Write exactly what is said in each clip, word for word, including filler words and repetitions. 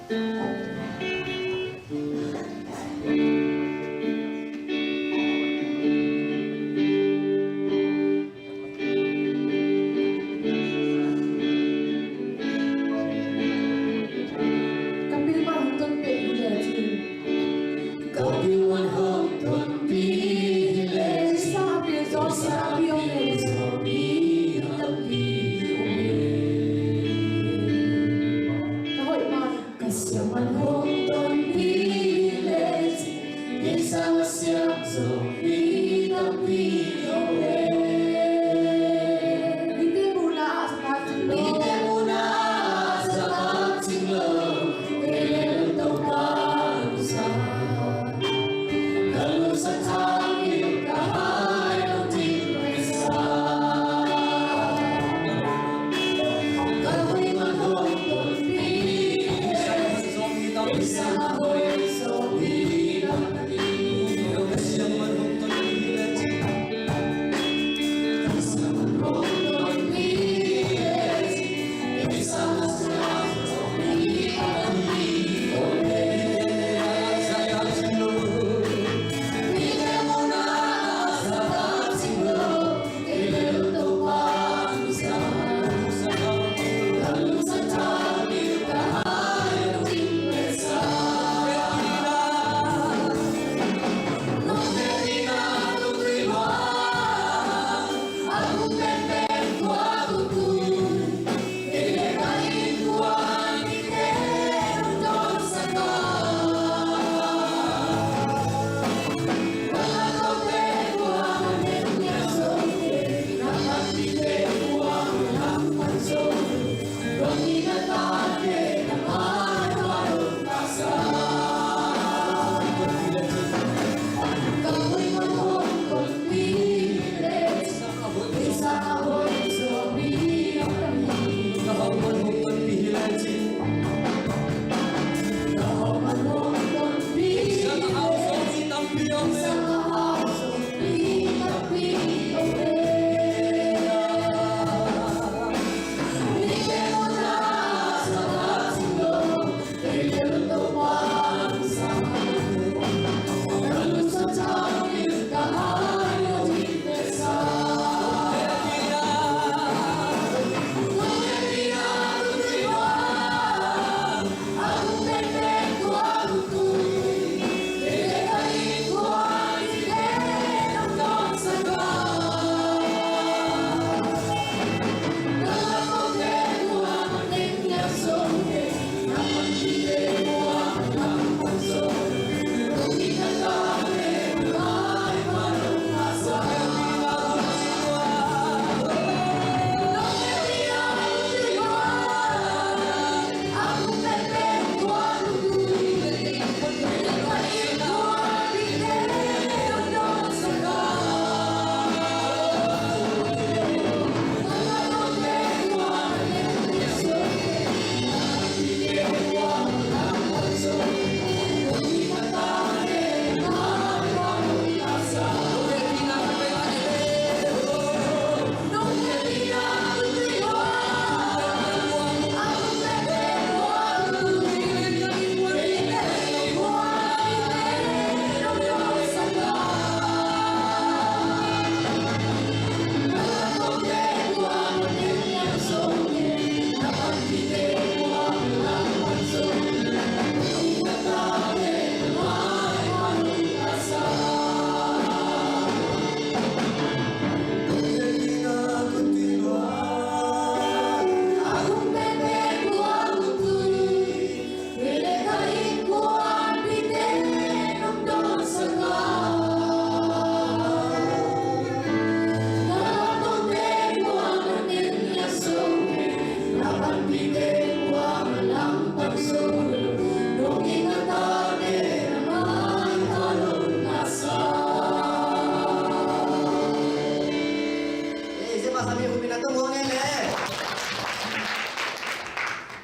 Ka pil man hong tonpih hi lecin. Ka pil man hong tonpih hi lecin. Sa pil zo sa pil zo mi tampi. Ka hoih man. Ka siam man hong tonpih hi lecin, Kei sang a siam zo mi tampi om e. Mite muhna ah sa tak cing lo. Mite muhna ah sa tak cing lo. Kei lel Topa lungsa. Ka lungsa thang in ka hai lo ding masa. Ka hoih man hong tonpih.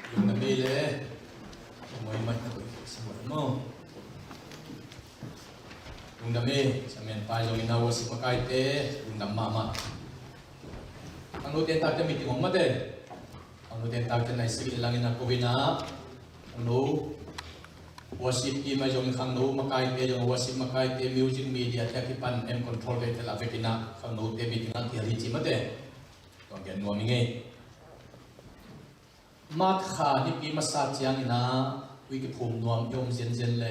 Lungdam e le. Mawi man ka koih sa maw. Lungdam e, Samian pai zongin a worship makaite, lungdam mahmah. Tangnote takte meeting om mate. Tangnote takte nai sik le langin a ko hi na. Khangno worship team a zong, khangno makaite zong, worship makaite, music, media te a kipan M Control ve te la vekin ah khangnote meeting ah kihel hi ci mate. Tuang gen nuam i ngei. March kha nipi masa ciangin ah tui kiphum nuam i om zenzen le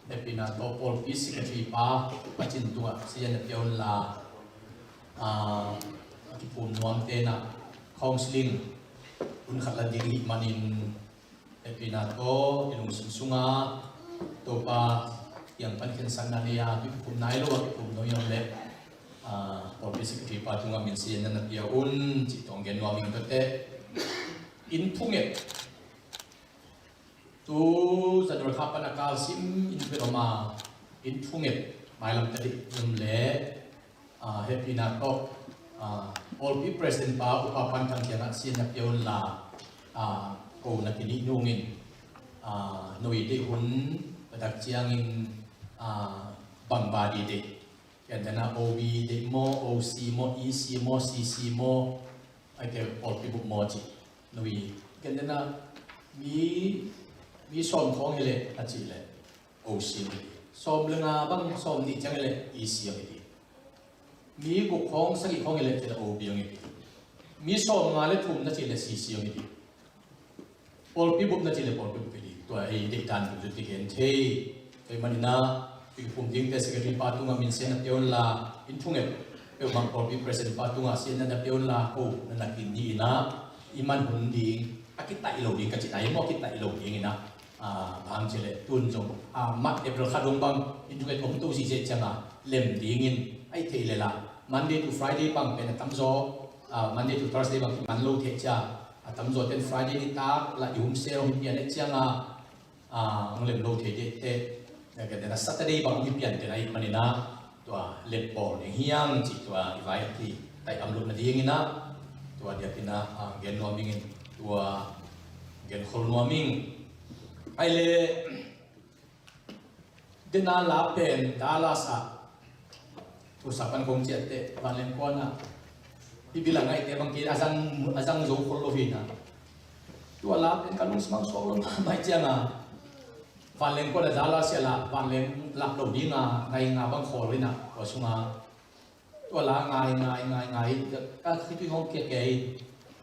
hehpihna tawh pawlpi secretary pa Pacin tungah sian a pia unla, ah, a kiphum nuam tenah counseling hun khat la ding hih manin hehpihna tawh i lungsim sungah Topa kiang pan khensatna nei a, tui kiphum nai lo a kiphum nuam i om le, ah, pawlpi secretary pa tungah min sian na pia un ci tuang gen nuam ing. Tuate in phunget tu January kha pan a kalsim in pet om a, in phunget mailam ta dih um le, ah, hehpihna tawh, ah, pawlpi president pa Upa Pan Thang kiangah sian na pia unla, ah, ko na kinih nungin, ah, no i deih hun padak ciangin, ah, bangba di deih. Ken dena O B deih maw, O C maw, E C maw, C C maw, ai te pawlpi bup maw ci. No i ken dena mi, mi sawm khawng hi leh a cih leh O C hi ding. Sawm le nga bang, sawm nih ciang hi leh E C hi ding. Mi guk khawng, sagih khawng hi leh ci leh O B hi ding. Mi sawm nga le thum na cih leh C C hi ding. Pawlpi bup na cih leh pawlpi bup hi ding. Tua ei deih dan bup zut kigen thei. Tua ahih manin ah tui kiphum dingte secretary pa tungah min sian na pia unla, in thunget peuhmah pawlpi president pa tungah sian na pia unla, ko na na kinih in ah i man hun ding a kitaih lo ding ka cih na hi maw, kitaih lo ding in ah, ah, bang ci leh tun zong, ah, March April kha dong bang in thunget om to siseh ciangah lem dingin, ai thei leh lah Monday to Friday bang pen a tamzaw, ah, Monday to Thursday bang kiman lo thei cia, a tamzaw ten Friday nitak lah i hun sel hong hi pian eh ciangah, ah, hong lem lo thei deh teh, na ka dena Saturday bang hong hi pian teh na ahih manin ah tua lem bawl ding hi hang ci tua i vai a ki tai am lut nadingin ah tua diakin ah, ah, gen nuam ingin tua gen khol nuam ing. Ai le dena la pen Dallas ah Tusa pan kong ciahte vanleng kuan ah i bil a ngaihte bang kei a zang, a zang zo khol lo hi na. Tua la pen ka lungsim ah suak lo mahmah ciang a vanleng kuan a Dallas ah la vanleng lak lo ding a ngai nga bang khawl hi na. Tua sung a tua la ngai ngai ngai ngai ka khitui hong kia kei.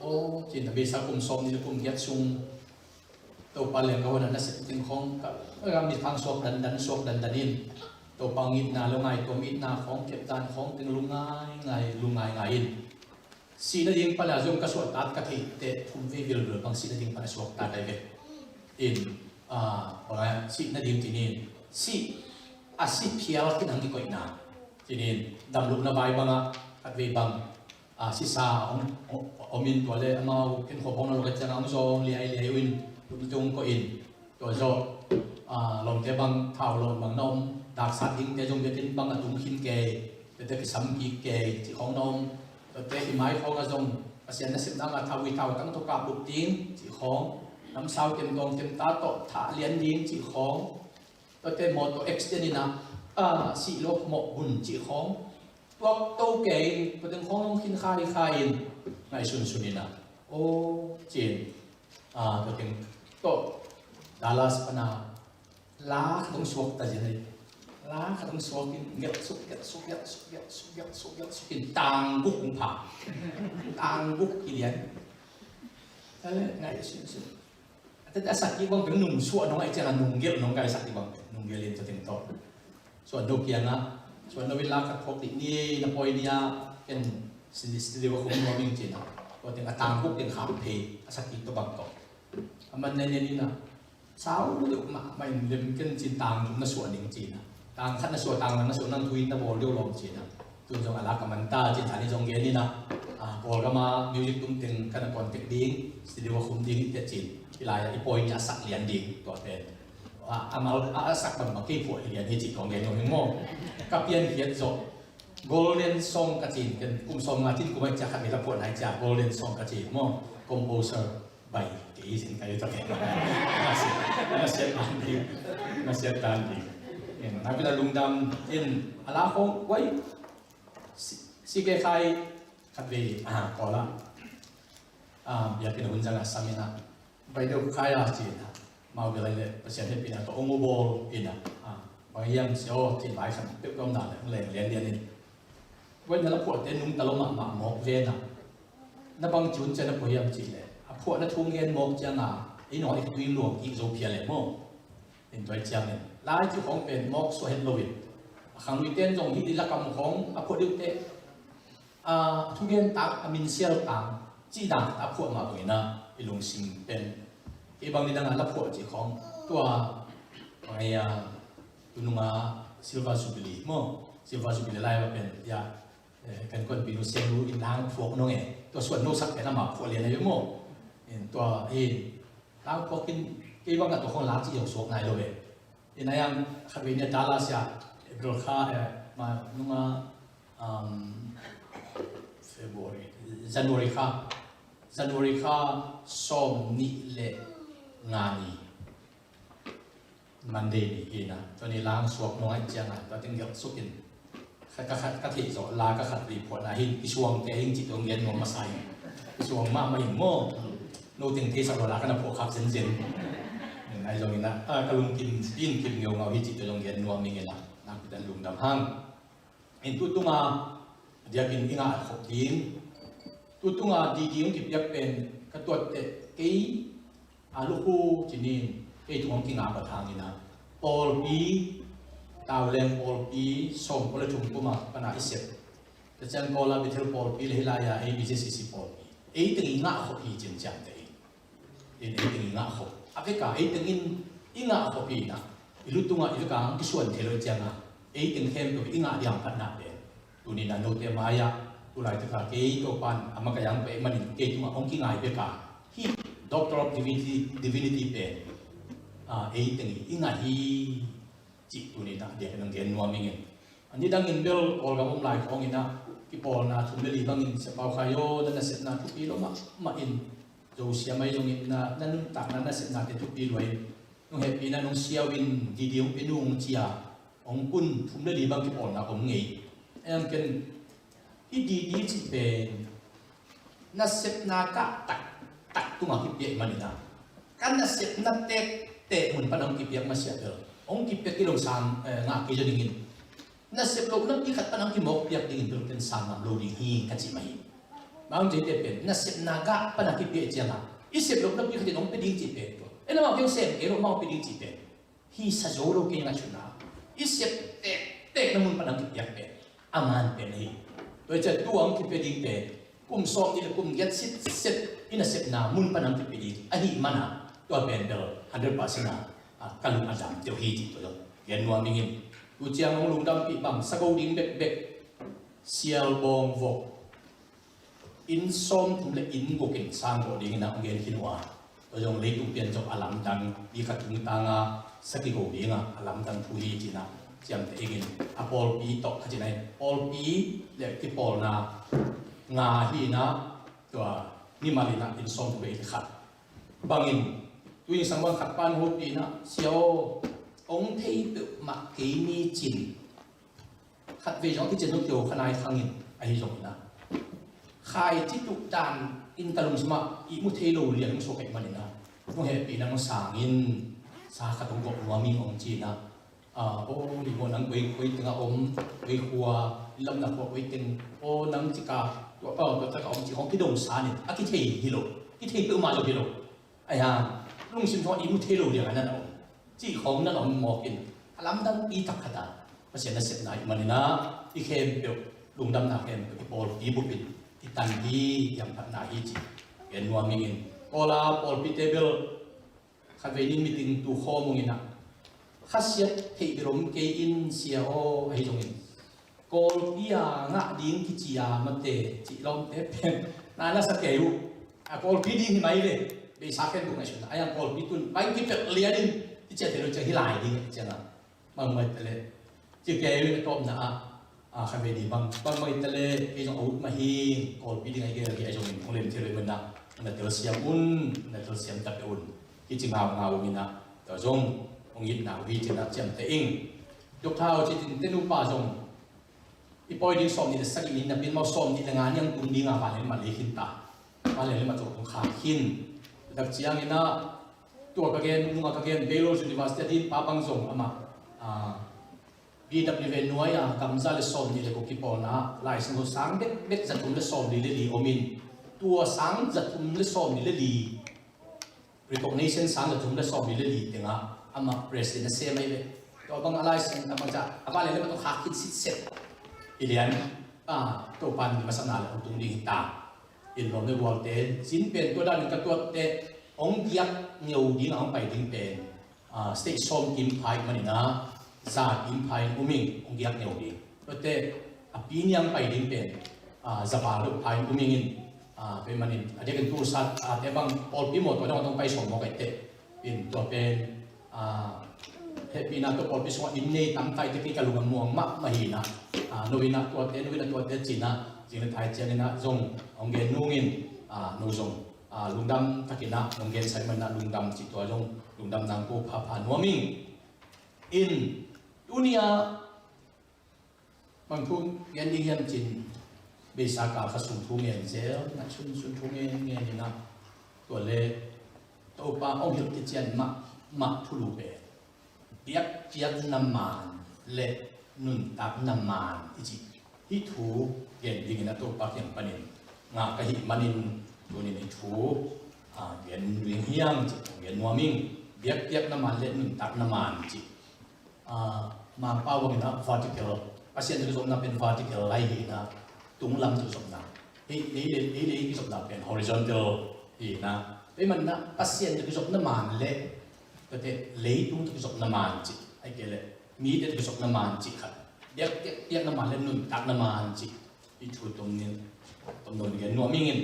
O cin a beisa kum sawm nih le kum giat sung Topa leng ka hun a nasep ding khawng ka, ka mitphang suak dandan, suak dandan in Topa hong itna lo ngai, tua itna khawng kep dan khawng teng lungngai ngai, lungngai ngai in. Sih nading pan a zong ka suahtak ka theih teh thum vei vilvel bang sih nading pan a suaktak ai ve. In, ah, bang a sih nading tinin sih a si phial khin ang kikoihna tinin damlohna vai bangah khat vei bang, ah, sisa hong, hong, hong om in tua le amau khen khawm hong na lo ka ciang hong zawng liai liai uh in, tua tung koih in, tua zawh, ah, lawmte bang thau lawm bang na om, daksat dingte zong biakinn bang a tung khin kei, tuate kisam kik kei, cih khawng na om, tuate i mai khawng a zong, Pasian nasepna ngah thau i thau tang tawh kap bup ding, cih khawng, namsau tem tawng tem ta tawh thah lian ding, cih khawng, tuate mawtaw accident in ah, ah, sih lo mawh bun cih khawng, tuak to kei in, tua teng khawng long khin khai khai in, ngaihsun sun in ah, o, cin, ah, tua teng tawh, Dallas pan a, la khat hong suak ta zia nei, la khat hong suak in, gelh suk, gelh suk, gelh suk, gelh suk, gelh suk, gelh suk in, tang guk hong pha, tang guk hi lian, ta le ngaihsun sun. Tate a sak kik bang pen nung suah nong ai ciang a nung gelh nong kai sak kik bang pen nung gelh in tua teng tawh. Suah no kiangah, suah no in la khat phawk dih ni na pawi ni a ken studio a khum nuam ing cin a. Tua teng a tang buk teng khak phei a sak kik tawh bang tawh. A man nen nen in a sau deuh mahmah in lem ken cin tang thum na suah ning cin a. Tang khat na suah, tang lang na suah, nang thu in na bawl deuh lawm cin a. Tun zong a lak a man ta cin, thanih zong gen in a, a, Kawlgam a music tum teng ka na contact ding, studio a khum ding i tia cin. I lai a i pawi nia a sak lian ding tua pen. A, a mal a, a sak bang bang kei phuah hi lian hi cih kong gen nuam hi maw. Ka pian hiat zawh Golden Song ka cin, ken kum sawm nga cin kum ai cia khat ni la phuah nai cia Golden Song ka cin maw. Composer bai kei hi sin ka hi ta pen. Na siat dan ding, na siat dan ding. Ken na pila lungdam in a la khong wai si, si ke khai khat vei, a, Kawl a, a, biakinn a hun zang a sam in a, bai deuh khai a cin a, Mau bel le Pasian hehpihna tawh hong ubawl in a, bang hiam sia aw, cih vai khat peuh ka om dan le hong leng lianlian in. Tua in a la phuahte nungta lo mahmah mawk ve in a, na bang ci un ciang na phuah hiam cih leh a phuahna thu hong gen mawk ciang a, ei nawng i tui luang kik zo phial leh maw. In tua ciangin lai cih khawng pen mawk suah het lo in, a khangluite in zong hih i lakam khawng a phuah deuh teh, a thugen tak, a minsial tak cih dan a phuah mah bangin a, i lungsim pen kei bang nidang a la phuah cih khawng tua, bang hia, tunung a Silver Jubilee maw, Silver Jubilee lai a pen, ya, eh, kan kuanpih nu siam lu in lang phuak nong e, tua suan no sak pen amah phuah lian a hi maw. In tua hi, lang phuak in kei bang a tua khawng lang cih zong suak nai lo e. In a yang khat vei ni a Dallas ah, April kha, eh, ma nung a, um, February, January kha, January kha sawm nih le nga ni, Monday ni hi na, tua ni lang suak nong ahih ciang a, tua teng gelh suk in, ka, ka, ka, ka theih zawh la ka khat report na hin, kisuang te hin cih tua hong gen nuam masa in. Kisuang mahmah in maw. No teng theisak lo la ka na phuah khak zenzen. Ahi zongin a, a, ka lungkim in kim ngeungau hi cih tua hong gen nuam ing in a, nakpi takin lungdam hang. In tu tunga, a diakin i ngah khop ding. Tu tunga di ding kipiak pen, ka tuat teh kei, a lukhu cinin, kei tungah hong kingah bang hangin a, pawlpi, Tauleng pawlpi, sawmkua le thum kum a pan a i sep. Tua ciang Kawl a Bethel pawlpi le hih lai a A B C C C pawlpi. Ei teng i ngah khop hi cin ciamteh in. In ei teng i ngah khop. A vek a ei teng in i ngah khop hi na. I lu tungah i vek a hong kisuan thei lo ciang a, ei teng khempeuh i ngah ding hamphatna pen. Tuni in a note mai-ah, tu laitak a kei Topa'n a makaih a hong pia ahih manin kei tungah hong kingai bek a, hih Doctor of Divinity, Divinity pen, a, ei teng i ngah hi cih tuni in a diakin hong gen nuam ing in. A nidangin bel Kawlgam om lai khawngin a, kipawlna thum le li bangin, Sia Pau Khai aw, na nasepna thupi lo mahmah in, Zo Siam ahi zongin na, na nuntakna nasepnate thupi lua in, nong hehpihna nong siau in, didi hong pia nung ci a, hong kun thum le li bang kipawlna om ngei. Ahi hang ken, hih didi cih pen nasepna gah taktak tungah kipia ahih manin a, ka nasepna tektek mun pan hong kipiak masiah bel, hong kipiak kei lo sang, eh, ngah kei zaw dingin, nasep lohna pi khat pan hong kimawk piak dingin bel ken sang ngam lo ding hi ka cih mah hi. Bang hang cih teh pen, nasepna gah pan a kipia ciang a, i sep lohna pi khat in hong pia ding cih pen tua, ei, amau kei hong sem kei lo, amau pia ding cih pen hi sa zo lo kei ngaihsutna. I sep tektek na mun pan hong kipiak pen a man pen hi. Tua hi ciang tua hong kipia ding pen kum sawm nih le kum giat sitset i nasepna mun pan hong kipia ding ahih man a, tua pen bel hundred percent a, a, ka lung a dam deuh hi cih tua zong gen nuam ing in. Tu ciang hong lungdampih bang sa go ding bekbek, Sial Bawng Vok inn sawmthum le inn guk in sang gawh dingin a hong gen khin uh a, tua zong leitung pian zong a lamdang, pi khat tungtang a sa kigo ding a, a lamdang thu hi ci-in a ciamteh ing in, a pawlpi tawh khat in a, pawlpi le kipawlna nga hi-in a, tua mimal in a inn sawmthum le inn khat bangin, tu in sang bang khat pan hopih in a, Sia aw, hong thei peuhmah kei ni cin, khatvei zong a kician zong kio kha nai khang in, ahi zongin a, khaici tuh dan in ka lungsim ah ihmu thei lo lian hong suak ahih manin a, nong hehpihna hong sang in, sa khat hong gawh nuam ing hong ci-in a, a, aw, hi maw, nang koi, koi teng a om, koi khua, lamna khua koi teng, aw, nang cika, tua pa, tua cika om ci hong kidong sa in, a kithei hi lo, kithei peuhmah zong hi lo. Ahi hang, lungsim tawh ihmu thei lo liang a na om cih khawng na om mawk in, a lamdang pi tak khat a, Pasian nasepna ahih manin a, i khempeuh, lungdamna khempeuh i pawlpi bup in i tan hi, i hamphatna hi cih gen nuam ing in. Kawl a pawlpite bel khatvei ni in meeting tu khawm ung in a, khasiat theih bel om kei in, Sia aw, ahi zongin Kawlpi a ngah ding kici a mate cih lawmte pen na na sa kei uh. A Kawlpi ding hi mai ve. Beisa khen buk ngaihsun a, ahi hang Kawlpi tun pai kipelh lian in, i ciah thei lo ciang hi lai ding, ciang a, bang mai tale ci kei uh. A tawpna ah, a, kha ve ding bang, bang mai tale, kei zong a ut mah hi. Kawlpi ding a i gel hi, ahi zongin hong lem thei lo i man a, na telsiam un, na telsiam ta peuh un, kici ngaungau ung in a, tua zong hong itna uh hi ci-in a ciamteh ing. Doctor Au Cin Tin te nupa zong i pawi ding sawm nih le sagih ni napi in, amau sawm nih le nga ni hong tung ding a, vanleng le mah lei khin ta. Vanleng le mah zong hong khak khin. Dak ciangin a, Tua ka gen, nunga ka gen Baylor University a din pa bang zong amah, ah, B W A nuai a gamza le sawm nih le guk kipawlna ah Lai Siangtho sang bekbek za thum le sawm nih le li om in, tua sang za thum le sawm nih le li, recognition sang za thum le sawm nih le li tengah amah president a sem ahi ve. Tua bang a Lai Siangtho a bang ca a va le le ma tawh khak khin sitset. I lian, ah, Topan masana le hong tung ding hi ta. In lawm le gualte, cin pen tua danin ka tuatte, hong giak ngeu ding a hong pai ding pen, ah, state sawm kim pha ih manin ah, za kim pha in um ing, hong giak ngeu ding. Tuatte, a pi niang pai ding pen, ah, za val deuh pha in um ing in, ah, tua ih manin, a diakin tu sat, ah, te bang pawlpi mawtaw dong a tong pai sawm mawk aih teh. In tua pen, ah, hehpihna tawh pawlpi sungah inn nei tam ta ih teh kei ka lung a muang mahmah hi in ah, ah, no in ah tuate, no in ah tuate ci in ah, zing le thai ciang in ah zong hong gen nung in, ah, no zong, ah, lungdam takin ah hong gensa ih manin ah lungdam cih tua zong lungdam nang ko phapha nuam ing. In tuni ah bang thu gen ding hiam cin, beisa kal khat sung thu ngen zel, nat sun sun thu ngen ngen in ah, tua le Topa hong hilh kician mahmah thulu pen biakpiakna man le nuntakna man i cih hih thu gen dingin a Topa kiang panin ngah ka hih manin tunin hih thu, ah, gen ding hiam cih gen nuam ing. Biakpiakna man le nuntakna man cih, ah, Mangpau bangin ah vertical, Pasian tawh kizopna pen vertical lai hi in ah, tunglam tawh kizopna. Hih lei le, lei le kizopna pen horizontal hi in ah, tua ih manin ah Pasian tawh kizopna man le, tua teh leitung tawh kizopna man cih, ahih kei leh mite tawh kizopna man cih khat, biakpiakna man le nuntakna man cih hih thu tom nin, tom nin gen nuam ing in.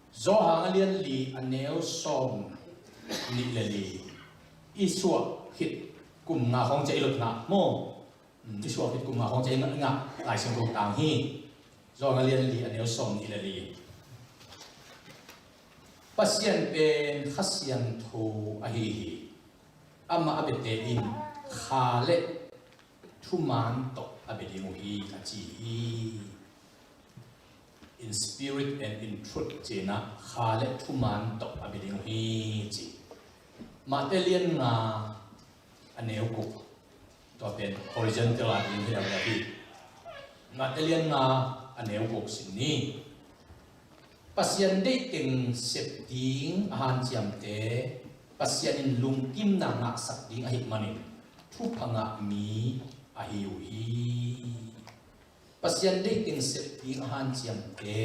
Johan a lian li a neu sawm nih le li. I suah khit kum nga khawng ciang i lot ngah maw? Hmm, i suah khit kum nga khawng ciang i ngah, ngah Lai Siangtho tang hi. Johan a lian li a neu sawm nih le li. Pasian pen Kha Siangtho ahi hi. Amah a biate in kha le thuman tawh a bia ding uh hi, a ci hi. In spirit and in truth ci-in ah kha le thuman tawh a bia ding uh hi, ci. Mate lian nga a neu guk, tua pen horizontal a ding hi lo hi. Mate lian nga a neu guk sim ni. Pasian deih teng sep ding a hanciamte Pasian in lungkimna ngahsak ding ahih manin thupha ngah mi ahi uh hi. Pasian deih teng sep ding a hanciamte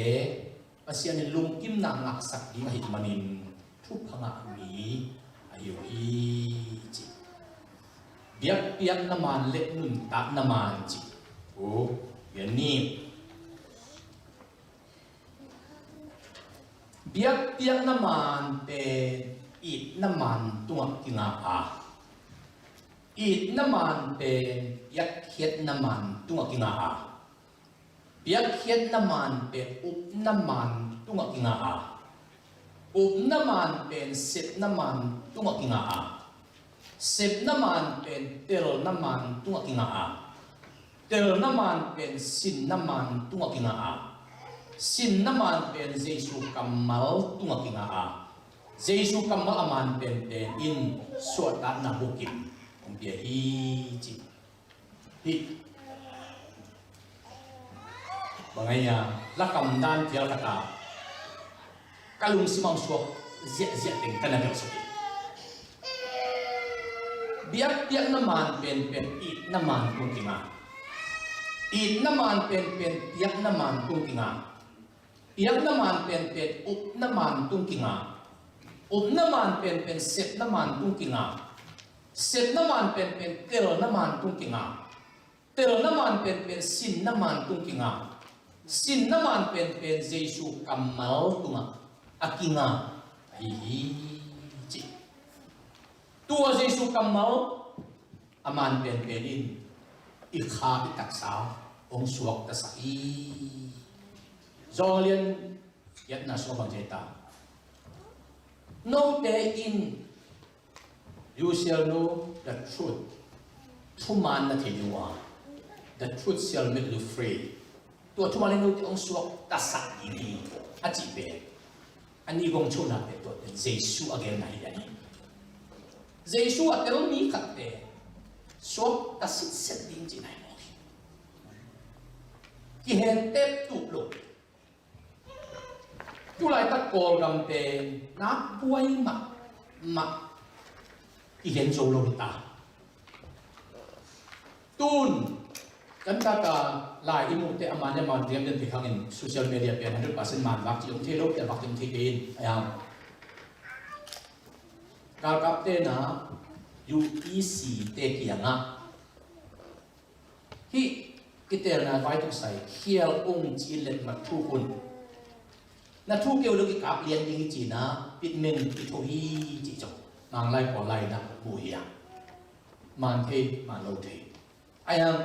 Pasian in lungkimna ngahsak ding ahih manin thupha ngah mi ahi uh hi, ci. Biakpiakna man le nuntakna man ci. Uh, gen ni. Biakpiakna man pen itna man tungah kinga a, itna man pen biakkhiatna man tungah kinga a, biakkhiatna man pen upna man tungah kinga a, upna man pen sepna man tungah kinga a, sepna man pen telna man tungah kinga a, telna man pen sinna man tungah kinga a, sinna man pen Jesu kammal tungah kinga a, Jesu kammal a man penpen in suahtakna bukim hong pia hi, ci. Hih bang ahi a, lakam dan phial khat a ka lungsim a hong suak ziahziah teng ka na gelh suk hi. Biakpiakna man penpen itna man tung kinga. Itna man penpen piakna man tung kinga. Piakna man penpen upna man tung kinga. Upna man penpen sepna man tung kinga. Sepna man penpen telna man tung kinga. Telna man penpen sinna man tung kinga. Sinna man penpen Jesu kammal tungah a kinga ahi hi, ci. Tua Jesu kammal a man penpen in i kha i taksa hong suaktasak hi. Johan lian giatna sungah bang ci ta? Note in, "You shall know the truth." Thuman na thei ding uh a, "The truth shall make you free." Tua thuman in note hong suaktasak ding hi, a cih pen a nih gong chona pen tua pen Jesu a genna hi a hi. Jesu a tel mi khatte suakta sitset ding cihna hi mawk hi. Kihentep tup lo. Tulaitak Kawlgam pen nak buai mahmah, kihen zo lo hi ta. Tun kan taka lai i muhte a man le a man diam den theih hangin social media pen hundred percent man vak cih om thei lo, tel vak cih om thei kei in a yang. Galkapte na U E C te kiangah hih kitelna vai tawh kisai khial ung ci-in letmat thuk un. Na thu keu lo kikap lian ding hi cihna pitmen kitho hi cih cawk Manglai Kawllai na mu hi a. Man thei man lo thei. Ahi hang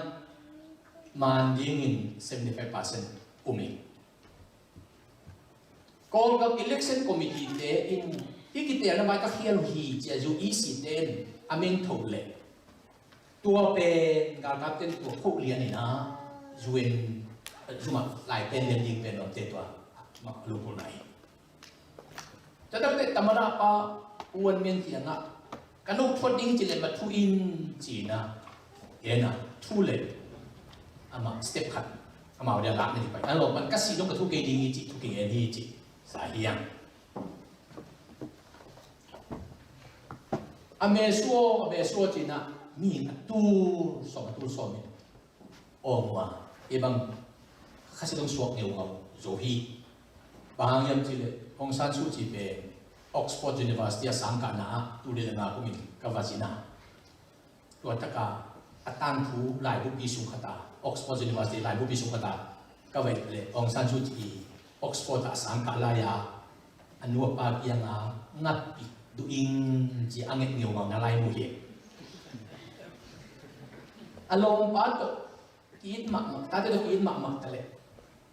man dingin seventy five percent um hi. Kawlgam Election Committee te in hih kitelna vai ka khial uh hi ci-a U E C te in a meng tho leh tua pen galkap ten tua khoh lian in a U N, U N ah lai pen lian ding pen nuamte tua mah lungpulna hi. Tua takte tamanah pa U N Min kiangah ka nop thuat ding ci leh ma thu in ci-in a, en a thu leh amah step khat amau dia lak na ding pai. A lawm pan ka sih dong ka thu kei ding hi ci, thu kei en hi ci sa hiang. A mesua, a mesua cihna mi a tul sawm, a tul sawm in aw mua, kei bang khasi dong suak ngeungau zo hi. Bang hang hiam cih leh Aung San Suu Kyi pen Oxford University a sangkahna ah tul nih le nga kumin ka va zin a. Tua taka a tangthu laibupi sung khata, Oxford University laibupi sung khata ka va et leh Aung San Suu Kyi Oxford ah a sangkah lai-a a nu a pa kiangah ngappi duh ing ci a nget ngeungau na lai mu hi. A lawmpa tawh ki-it mahmah, tate tawh ki-it mahmah ta leh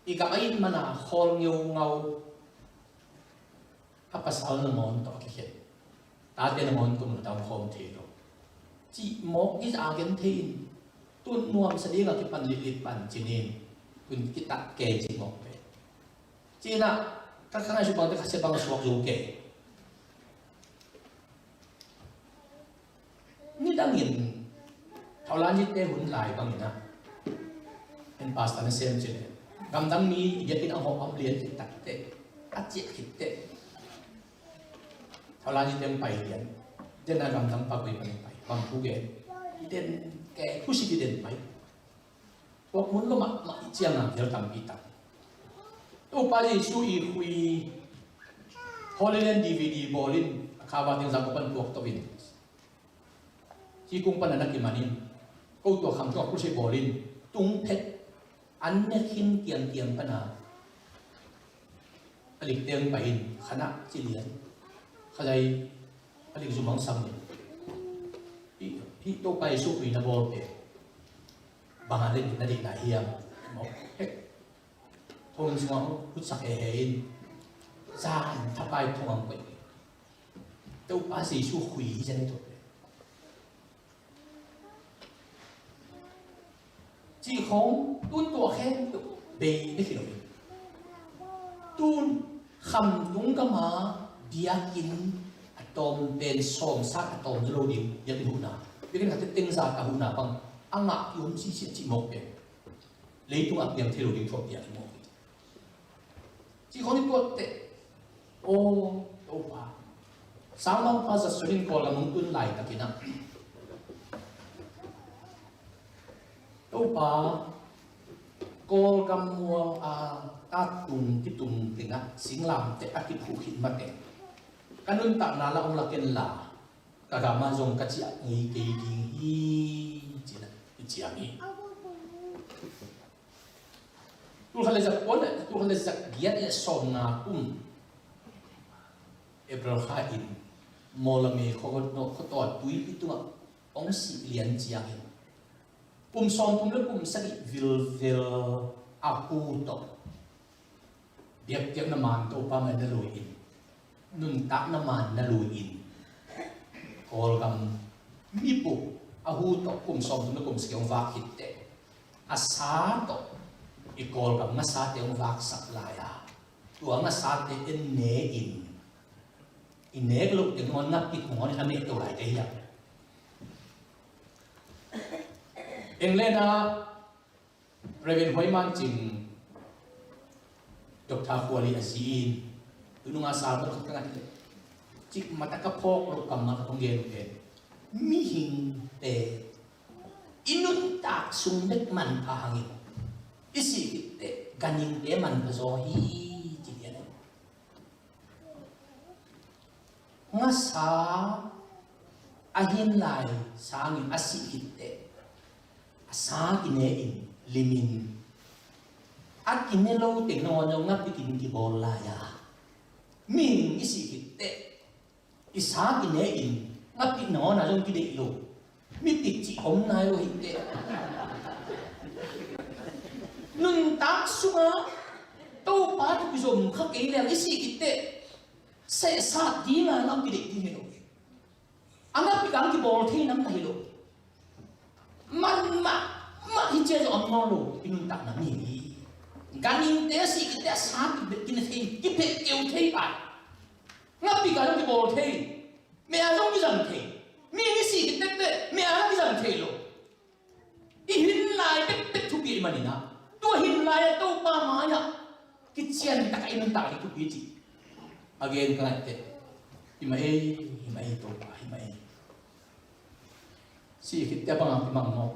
i gam a it mana khawl ngeungau. A pasal nangawn tawh a kikhen, tate nangawn tawh mun a dam khawm thei lo. Cih mawk i za gen thei in, tun nuamsa dingah kipan litlit pan cinin, tun kitat kei cih mawk ve. Cih inah ka khangaih suk bangte khasia bang a suak zo kei. Nidangin Thaulanjite hun lai bangin ah, en pastor na sem cih leh gamdang mi i biakinn a hawh a om lian cih takteh, a ciah khitteh Thaulanjite hong pai lian. Den a gamdang pakui pan hong pai, bang thu gen, i den kei, thusit i den pai. Tuak mun lo mahmah i cianga vial tampi tak. Topa Jesu i khui Holy Land D V D bawlin a khava teng zang ko pan tuak to in. Ci kung pan a na kimanin ko tua kham tuak crusade bawlin tung phet an ne khin kiamkiam pana a lik teng pai in khanah ci lian. Khazai a lik zum hong sam in. Hih, hih Topa Jesu khuina bawl pen bang a len na dikna hiam? Mawk hek. Thong sungah hong putsak hehe in zan thapai thong ang koih. Topa Jesu khui hi zan hi thok pen. Cih khawng tun tua khempeuh bei bek hi lo hi. Tun khamtung gama biakinn a tawm pen sawmsak a tawm zo lo ding biakinn huhna, biakinn khat teng za ka huhna bang a ngah ki om sisiah cih mawk pen leitungah piang thei lo ding thuak biakinn mawk hi. Cih khawng i tuatteh, aw Topa, sangmangpa zat sunin Kawlgam hong tun laitakin ah Topa, Kawlgam mual a tatung kitung tengah singlamteh a kiphuh khit mateng ka nuntakna la hong lak en la, ka gam ah zong ka ciah ngei kei ding hi, ci-in ah i ciam hi. Tulkhat le za kua le tulkhat le za giat le sawmnga kum April kha in Mawlamyine khuagot nawh khuataw tuipi tungah hong sih lian ciangin kum sawmthum le kum sagih vilvel a hu tawh biakpiakna man Topa mah na lui in, nuntakna man na lui in, Kawlgam mipu a hu tawh kum sawmthum le kum sagih hong vak khitteh a sa tawh i Kawlgam ngasate hong vaksak lai-a, tua ngasate en ne in I nek loh teng nangawn ngapit nangawn in a meh to lai te hi a. England ah Reverend Huai Man Cing, Doctor Khuali a zi in, tu nunga sal ka khat ka ngat leh, cikmah tak ka phawk loh kammal ka hong gen uh pen, mihingte i nuntak sung bek manpha hangin i sih khit teh ganhingte manpha zaw hi, ci lian. Ngasa a hin lai sangin a sih khit teh a sa kine in limin, a kine lo teng nangawn zong ngapit in kibawl lai a, mihing i sih khit teh i sa kine in ngapit nangawn a zong kideih lo. Mipit cih om nai lo hi teh. Nuntak sungah Topa tawh kizom kha kei leng i sih khit teh sehsat ding a ngam kideih ding hi lo. A ngapit a kibawl thei nam na hi lo. Man mahmah hi cia zong om nawn lo i nuntakna mi hi. Ganhingte a sih khit teh a sa kibet kine thei, kiphet keu thei pai. Ngapit a zong kibawl thei. Meh a zong kizang thei. Mi ni sih khit teh meh a zong kizang thei lo. I hin lai bekbek thupi ahih manin ah, tua hin lai a Topa mai-ah kician tak a i nuntak ding thupi cih a gen ka ngaih teh. Hi mah ei, hi mah ei Topa, hi mah ei. Sih khit teh bang a kimang maw?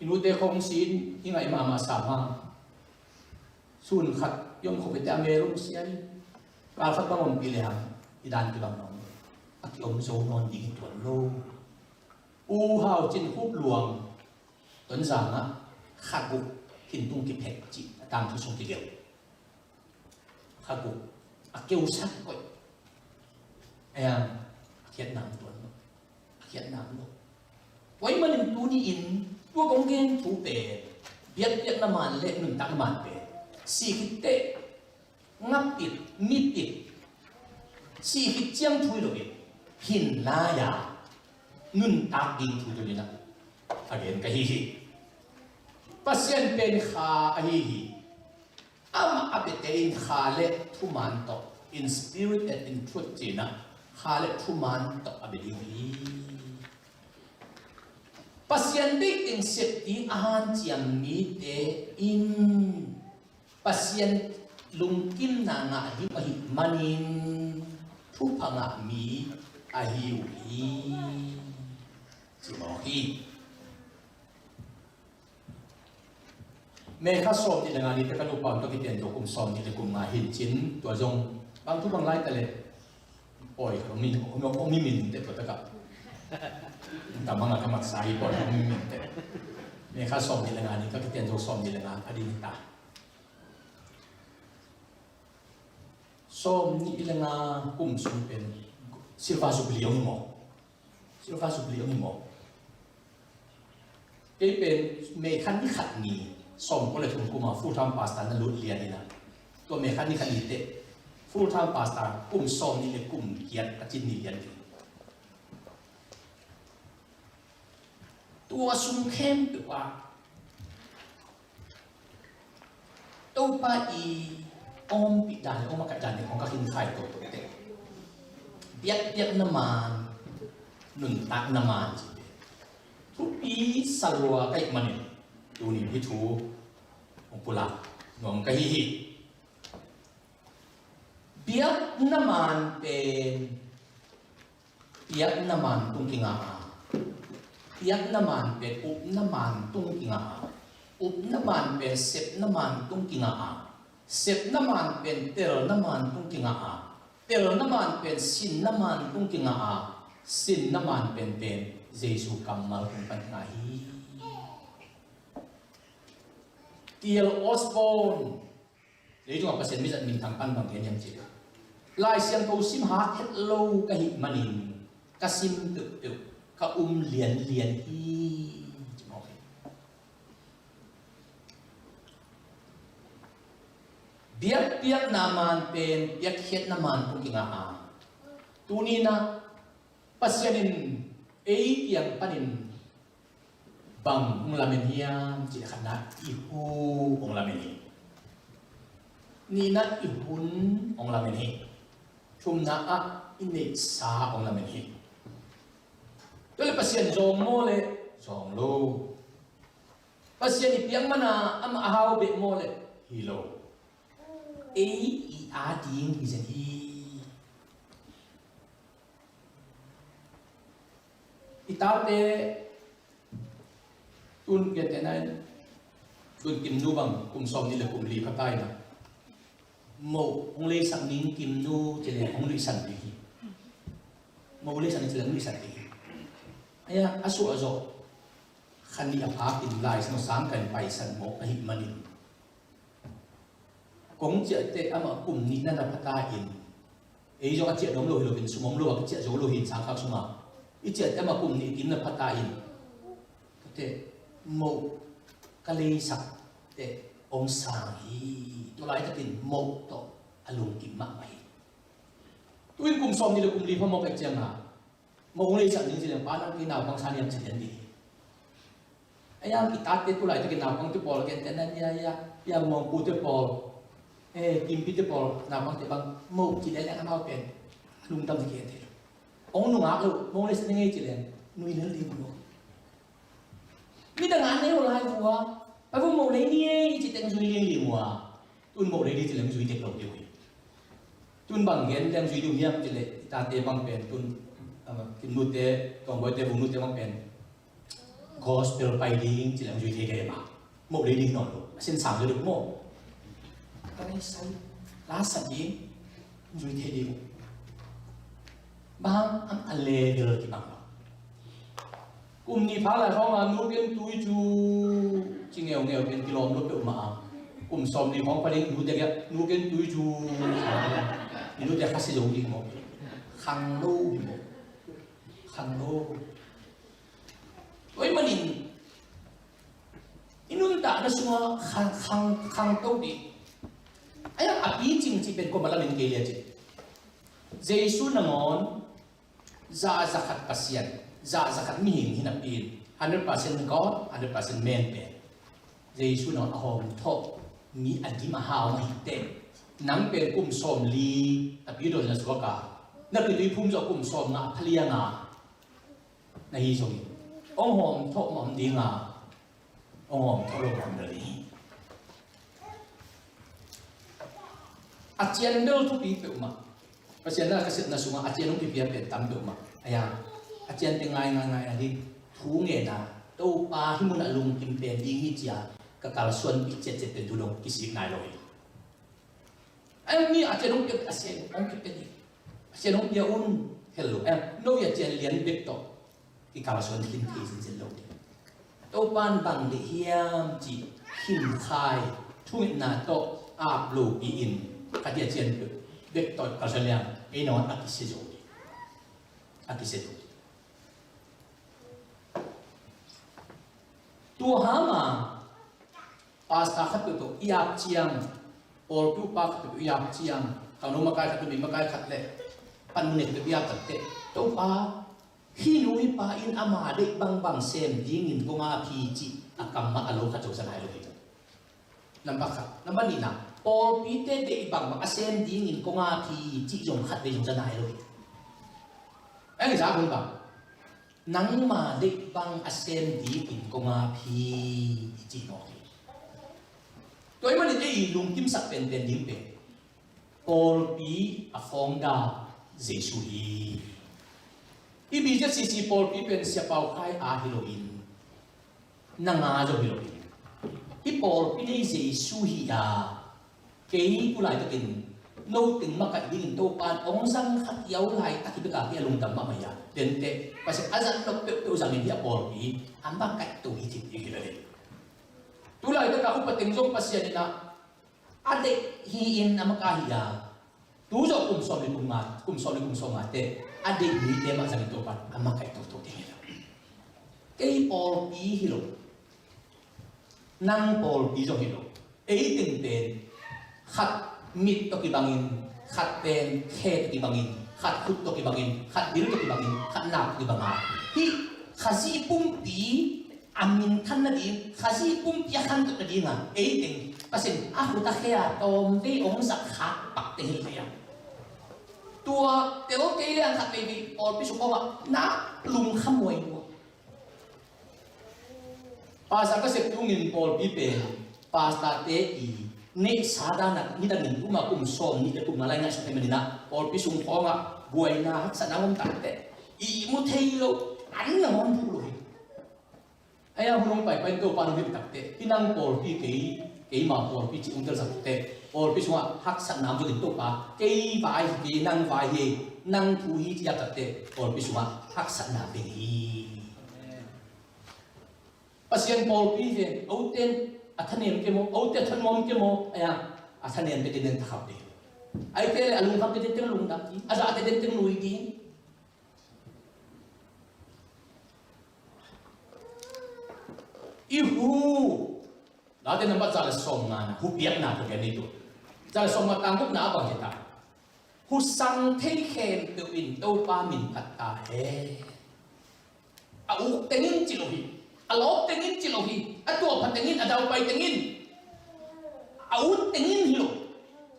I nute khong sin i ngaih mahmah sam hang. Sun khat i om khop hi teh a mel om sia hi. Kal khat bang ompih lehang i dan kibang nawn lo. A kiom zo nawn ding hi tuan lo. U Hau Cin Khup Luang, Tonzang ah kha guk khintung kiphek cih a tangthu sung kigelh. Kha guk a keusak koih. Ahi hang a khiatna om tuan lo. A khiatna om lo. Tua ahih manin tuni-in tua kong gen thu pen biakpiakna man le nuntakna man pen sih khit teh ngapit, mipit, sih khit ciang thu hi lo in, hin lai-a nuntak ding thu tuni-in ah a gen ka hi hi. Pasian pen kha ahi hi. Amah a biate in kha le thuman tawh, in spirit and in truth ci-in ah, kha le thuman tawh a bia ding hi. Pasian deih teng sep ding a hanciam mite in Pasian lungkimna ngah ding ahih manin thupha ngah mi ahi uh hi, ci mawk hi. May kha sawm nih le nga ni te ka nupa un ka kiten zo kum sawm nih le kum nga hi in cin, tua zong bang thu bang lai ta le pawi ka om hi, om hi, om hi min te tua takah. Ka mang a ka maksa hi pawi ka om hi min te. May kha sawm nih le nga ni ka kiten zo sawm nih le nga a ding ta. Sawm nih le nga kum sung pen silver jubilee om hi maw? Silver jubilee om hi maw? Kei pen May kha ni khat ni sawm kua le thum kum a full time pastor na lut lian hi na. Tua May kha ni khat ni teh full time pastor kum sawm nih le kum giat a cin ni lian hi. Tua sung khempeuh ah Topa i ompih dan le om a kaih dan le hong ka khin khai toto teh. Biakpiakna man, nuntakna man ci teh thupi sa lua ka hih manin tuni hih thu hong pulak nuam ka hi hi. Biakna man pen piakna man tung kingah a, piakna man pen upna man tung kingah a, upna man pen sepna man tung kingah a, sepna man pen telna man tung kingah a, telna man pen sinna man tung kingah a, sinna man pen pen Jesu kammal tung pan kingah hi. T L Osborn, leitungah Pasian mizat minthang pan bang gen hiam cih leh, Lai Siangtho sim hak het lo ka hih manin ka sim peuhpeuh ka um lianlian hi, ci mawk hi. Biakpiakna man pen piakkhiatna man tung kingah a, tuni-in ah Pasian in ei kiang panin bang hong lamen hiam cih leh khatna i hu hong lamen hi. Nihna i hun hong lamen hi. Thumna ah i neihsa hong lamen hi. Tua leh Pasian zawng maw leh zawng lo? Pasian i piak mana amah a hau beh maw leh hi lo? Ei i ading hi zen hi. I tate tun gentehna in tun Kimnu bang kum sawm nih leh kum li pha ta in a, moh hong leisak ning Kimnu ci leh hong luihsan ding hi. Moh hong leisak ning ci leh hong luihsan ding hi. Ahi a, a suah zawh kha nih a phak in Lai Siangtho sang khat in paisan mawk ahih manin, kong ciah teh amah kum nih na na pha ta in, ei zong a ciah nuam lo hi loin, sum om lo a ka ciah zo lo hi in, sang khak sungah i ciah teh amah kum nih kim na pha ta in, ka teh moh ka leisak teh hong sang hi. Tua laitakin moh tawh a lungkim mahmah hi. Tu-in kum sawm nih leh kum li pha mawk ahih ciangin, moh hong leisak ning ci leng, pa, nang kei naupang sa niam ci lian ding hi. Ahi a, i tate tu laitakin naupangte pawl, gentehna in, ya, ya, ya, Muangpute pawl, eh, Kimpite pawl naupangte bang moh ci leng leng amau pen lungdam ding hi thei lo. Hong nungak lo, moh hong leisak ning ei ci leng nui lel ding lo. Midang a nei uh lai vua, pai vua moh lei ni ei ci teng zui liangling uh a, tun moh lei ni ci leng zui dek lo ding uh hi. Tun bang gen leng zui ding uh hiam ci leh, i tate bang pen tun, ah, Kimnute, Tuangbawite, Vungnute bang pen gospel pai ding ci leng zui thei kei mah. Moh lei ding nawn lo, a sin sang lo ding maw? Ka lei sai, la sa ding, zui thei ding. Bang am a level kibang lo. Kum nih pha lai khawng a, nu ken tui cu ci ngeungeu ken kilawm lo peuhmah a. Kum sawm nih khawng pha ding, nu tek a, nu ken tui cu. Minute kha si lo ding maw? Khang lo hi maw? Khang lo. Tua ahih manin i nuntakna sungah khang, khang, khangto ding. Ahi a, a picing cih pen kua mah lamen kei lia cih. Jesu nangawn zah zakhat Pasian, zah zakhat mihing hi napi in, hundred percent God, hundred percent man pen Jesu nangawn a hawmthawh mi a dim a hau mah hi teh. Nang pen kum sawmli a pi dawn na suak a, na pi tui phum zawh kum sawmnga a phaliang a na hi zongin, hong hawmthawh mah om ding a, hong hawmthawh lo mah om lo ding hi. A cian bel thupi peuhmah. Pasian na ka sepna sungah a cian hong kipia pen tam peuhmah. Ahi a, a cian teng ngai ngai ngai a ding thu ngen a, Topa hih munah lungkim pen ding hi ci a ka kalsuanpih ciatciat pen tu dong kisik nai lo hi. Ahi a, mi a cian hong pia, a cian hong kipia ding, a cian hong pia un, hel lo. Ahi a, no a cian lian bek tawh kikalsuan khin thei zenzen lo ding. Topa in bang deih hiam cih khinkhai thungetna tawh ap lopi in khat a cian bek tawh kalsuan liang, ei nangawn a kisia zo ding. A kisia zo ding. Tua hang a pastor khat peuhpeuh i ap ciang, pawlpi upa khat peuhpeuh i ap ciang, khangno makai khat, numei makai khat le panmun khat peuhpeuh i ap tak teh, Topa, hih nu hih pa in ama deih bangbang sem dingin kong ap hi cih a kam mah a lo khat zo za nai lo hi. Nambat khat. Nambat nihna, pawlpite deih bangbang a sem dingin kong ap hi cih zong khat vei zong za nai lo hi. Ahi zah hun bang, nangma deih bang a sem dingin kong ap hi, i cih mawk hi. Tua ahih manin ei i lungkimsak penpen ding pen pawlpi a founder Jesu hi. I B Z C C pawlpi pen Sia Pau Khai a hi loin, nang a zong hi loin, hih pawlpi nei Jesu hi a, kei tu laitakin no teng makaih dingin Topa in hong zang kha kiau laitak hi bek a, kei a lungdam mahmah hi a. Denteh Pasian a zat nop peuhpeuh zangin hih a pawlpi a makaihto hi thei ding hi lo hi. Tu laitak a upa teng zong Pasian in a, a deih hi-in a makaih hi a, tu zawh kum sawm le kum nga, kum sawm le kum sawm nga teh a deih mite mah zangin Topa in a makaih toto ding hi lo. Kei pawlpi hi lo, nang pawlpi zong hi lo. Ei teng pen khat mit tawh kibangin, khat pen khe tawh kibangin, khat khut tawh kibangin, khat bil tawh kibangin, khat nak tawh kibang a, hih Khazih pumpi a minthan nading, Khazih pumpi a khantoh nading a, ei teng Pasian a khut a khe a tawmvei hong zat khak pakte hi lo hi a. Tua tel kei le ang khat vei vei pawlpi sung khawngah na lungkham huai hua. Pastor ka sep tungin pawlpi pen pastor te i neihsa danak nidangin tuma kum sawm nih le kum nga lai ngaihsut thei maninah pawlpi sung khawngah buaina haksatna om takte i mu thei lo an na hong duh lo hi. Aia hun hong paipai in Topa nong hilh takte hi nang pawlpi kei keima pawlpi cih hong telsak takte pawlpi sungah haksatna om zokin Topa kei vai hi kei nang vai hi nang thu hi ci-a takte pawlpi sungah haksatna veng hi. Pasian pawlpi ve, oten a thanem ke maw, ote a thanuam ke maw, aia a thanem te den thakhap ding. Aite le a lungkham te den lungdam ding, a zah te den lui ding. I hu Late nambat za le sawm ngana hu piakna tua gen ni tu. Za le sawm nga tang gukna a bang hita. Hu sang thei khempeuh in Topa min phat ta hen. A uk tengin ci lo hi. A lawp tengin ci lo hi. A tuahpha tengin, a daupai tengin, a ut tengin hi lo.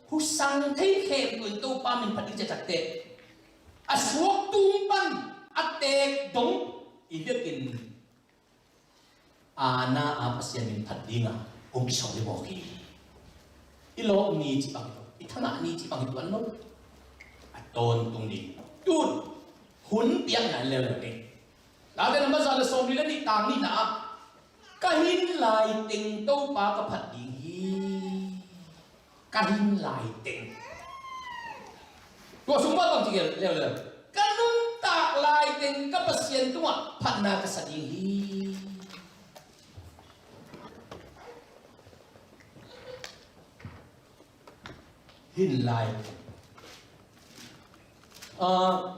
Hu sang thei khempeuh in Topa min phat ding ci a takte a suak tung pan a teek dong i biakinn aana a Pasian min phat dinga hong kisawm hi mawk hi. I lawp ni ci bang hi lo, i thangah ni ci bang hi tuan lo. A tawntung ni tun hun piakna leuleu ni. Late nambat za le sawm ni le nih tang nihna ah ka hin lai teng Topa ka phat ding hi. Ka hin lai teng. Tua sung bang bang ci leuleu. Ka nuntak lai teng ka Pasian tungah phatna ka sa ding hi. Hin lai teng. Ah,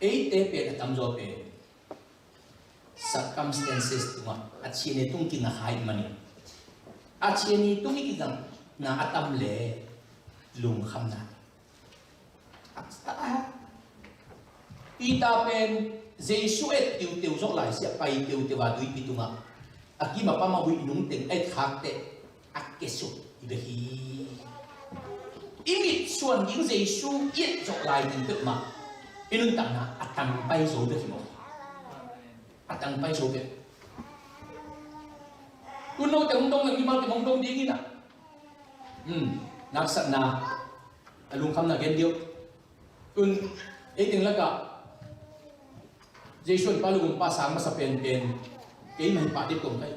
eite pen a tamzaw pen circumstances tungah a thian i tung kingak hai manin a thian i tung i kingakna a tam le lungkhamna. Peter pen Jesu et tiuteu zawh lai siah pai tiuteu a tuipi tungah a kim a pam a huih nungteng a et khakte a kesuk i bek hi. I mitsuan ding Jesu i et zawh lai ding peuhmah i nuntakna a tangpai zo bek hi maw? A tangpai zo bek. Tun note hong dong leng mimalte hong dong ding inah. Hmm. Naksatna a lungkhamna gen diok. Tun ei teng lakah Jesu in pa lungum pa sang masa penpen keimah hi pah dip tong kai.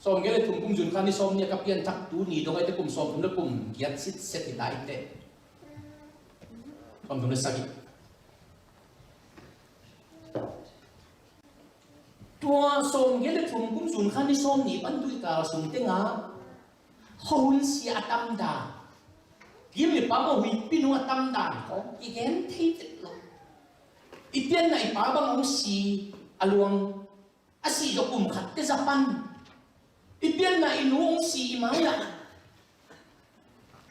Sawm gel le thum kum zun kha ni sawm nih a ka pianthak tu ni dong aite kum sawm thum le kum giat sitset hi ta ite. Sawm thum le sagih. Tua sawm gel le thum kum zun kha ni sawm nih pan tuikal sung tengah khuahun sia a tamdan, kim le pam a huihpi nung a tamdan khawng i gen thei vet lo. I pianna i pa bang hong si a luang a sih zawh kum khat te za pan i pianna i nu hong si i mai-ah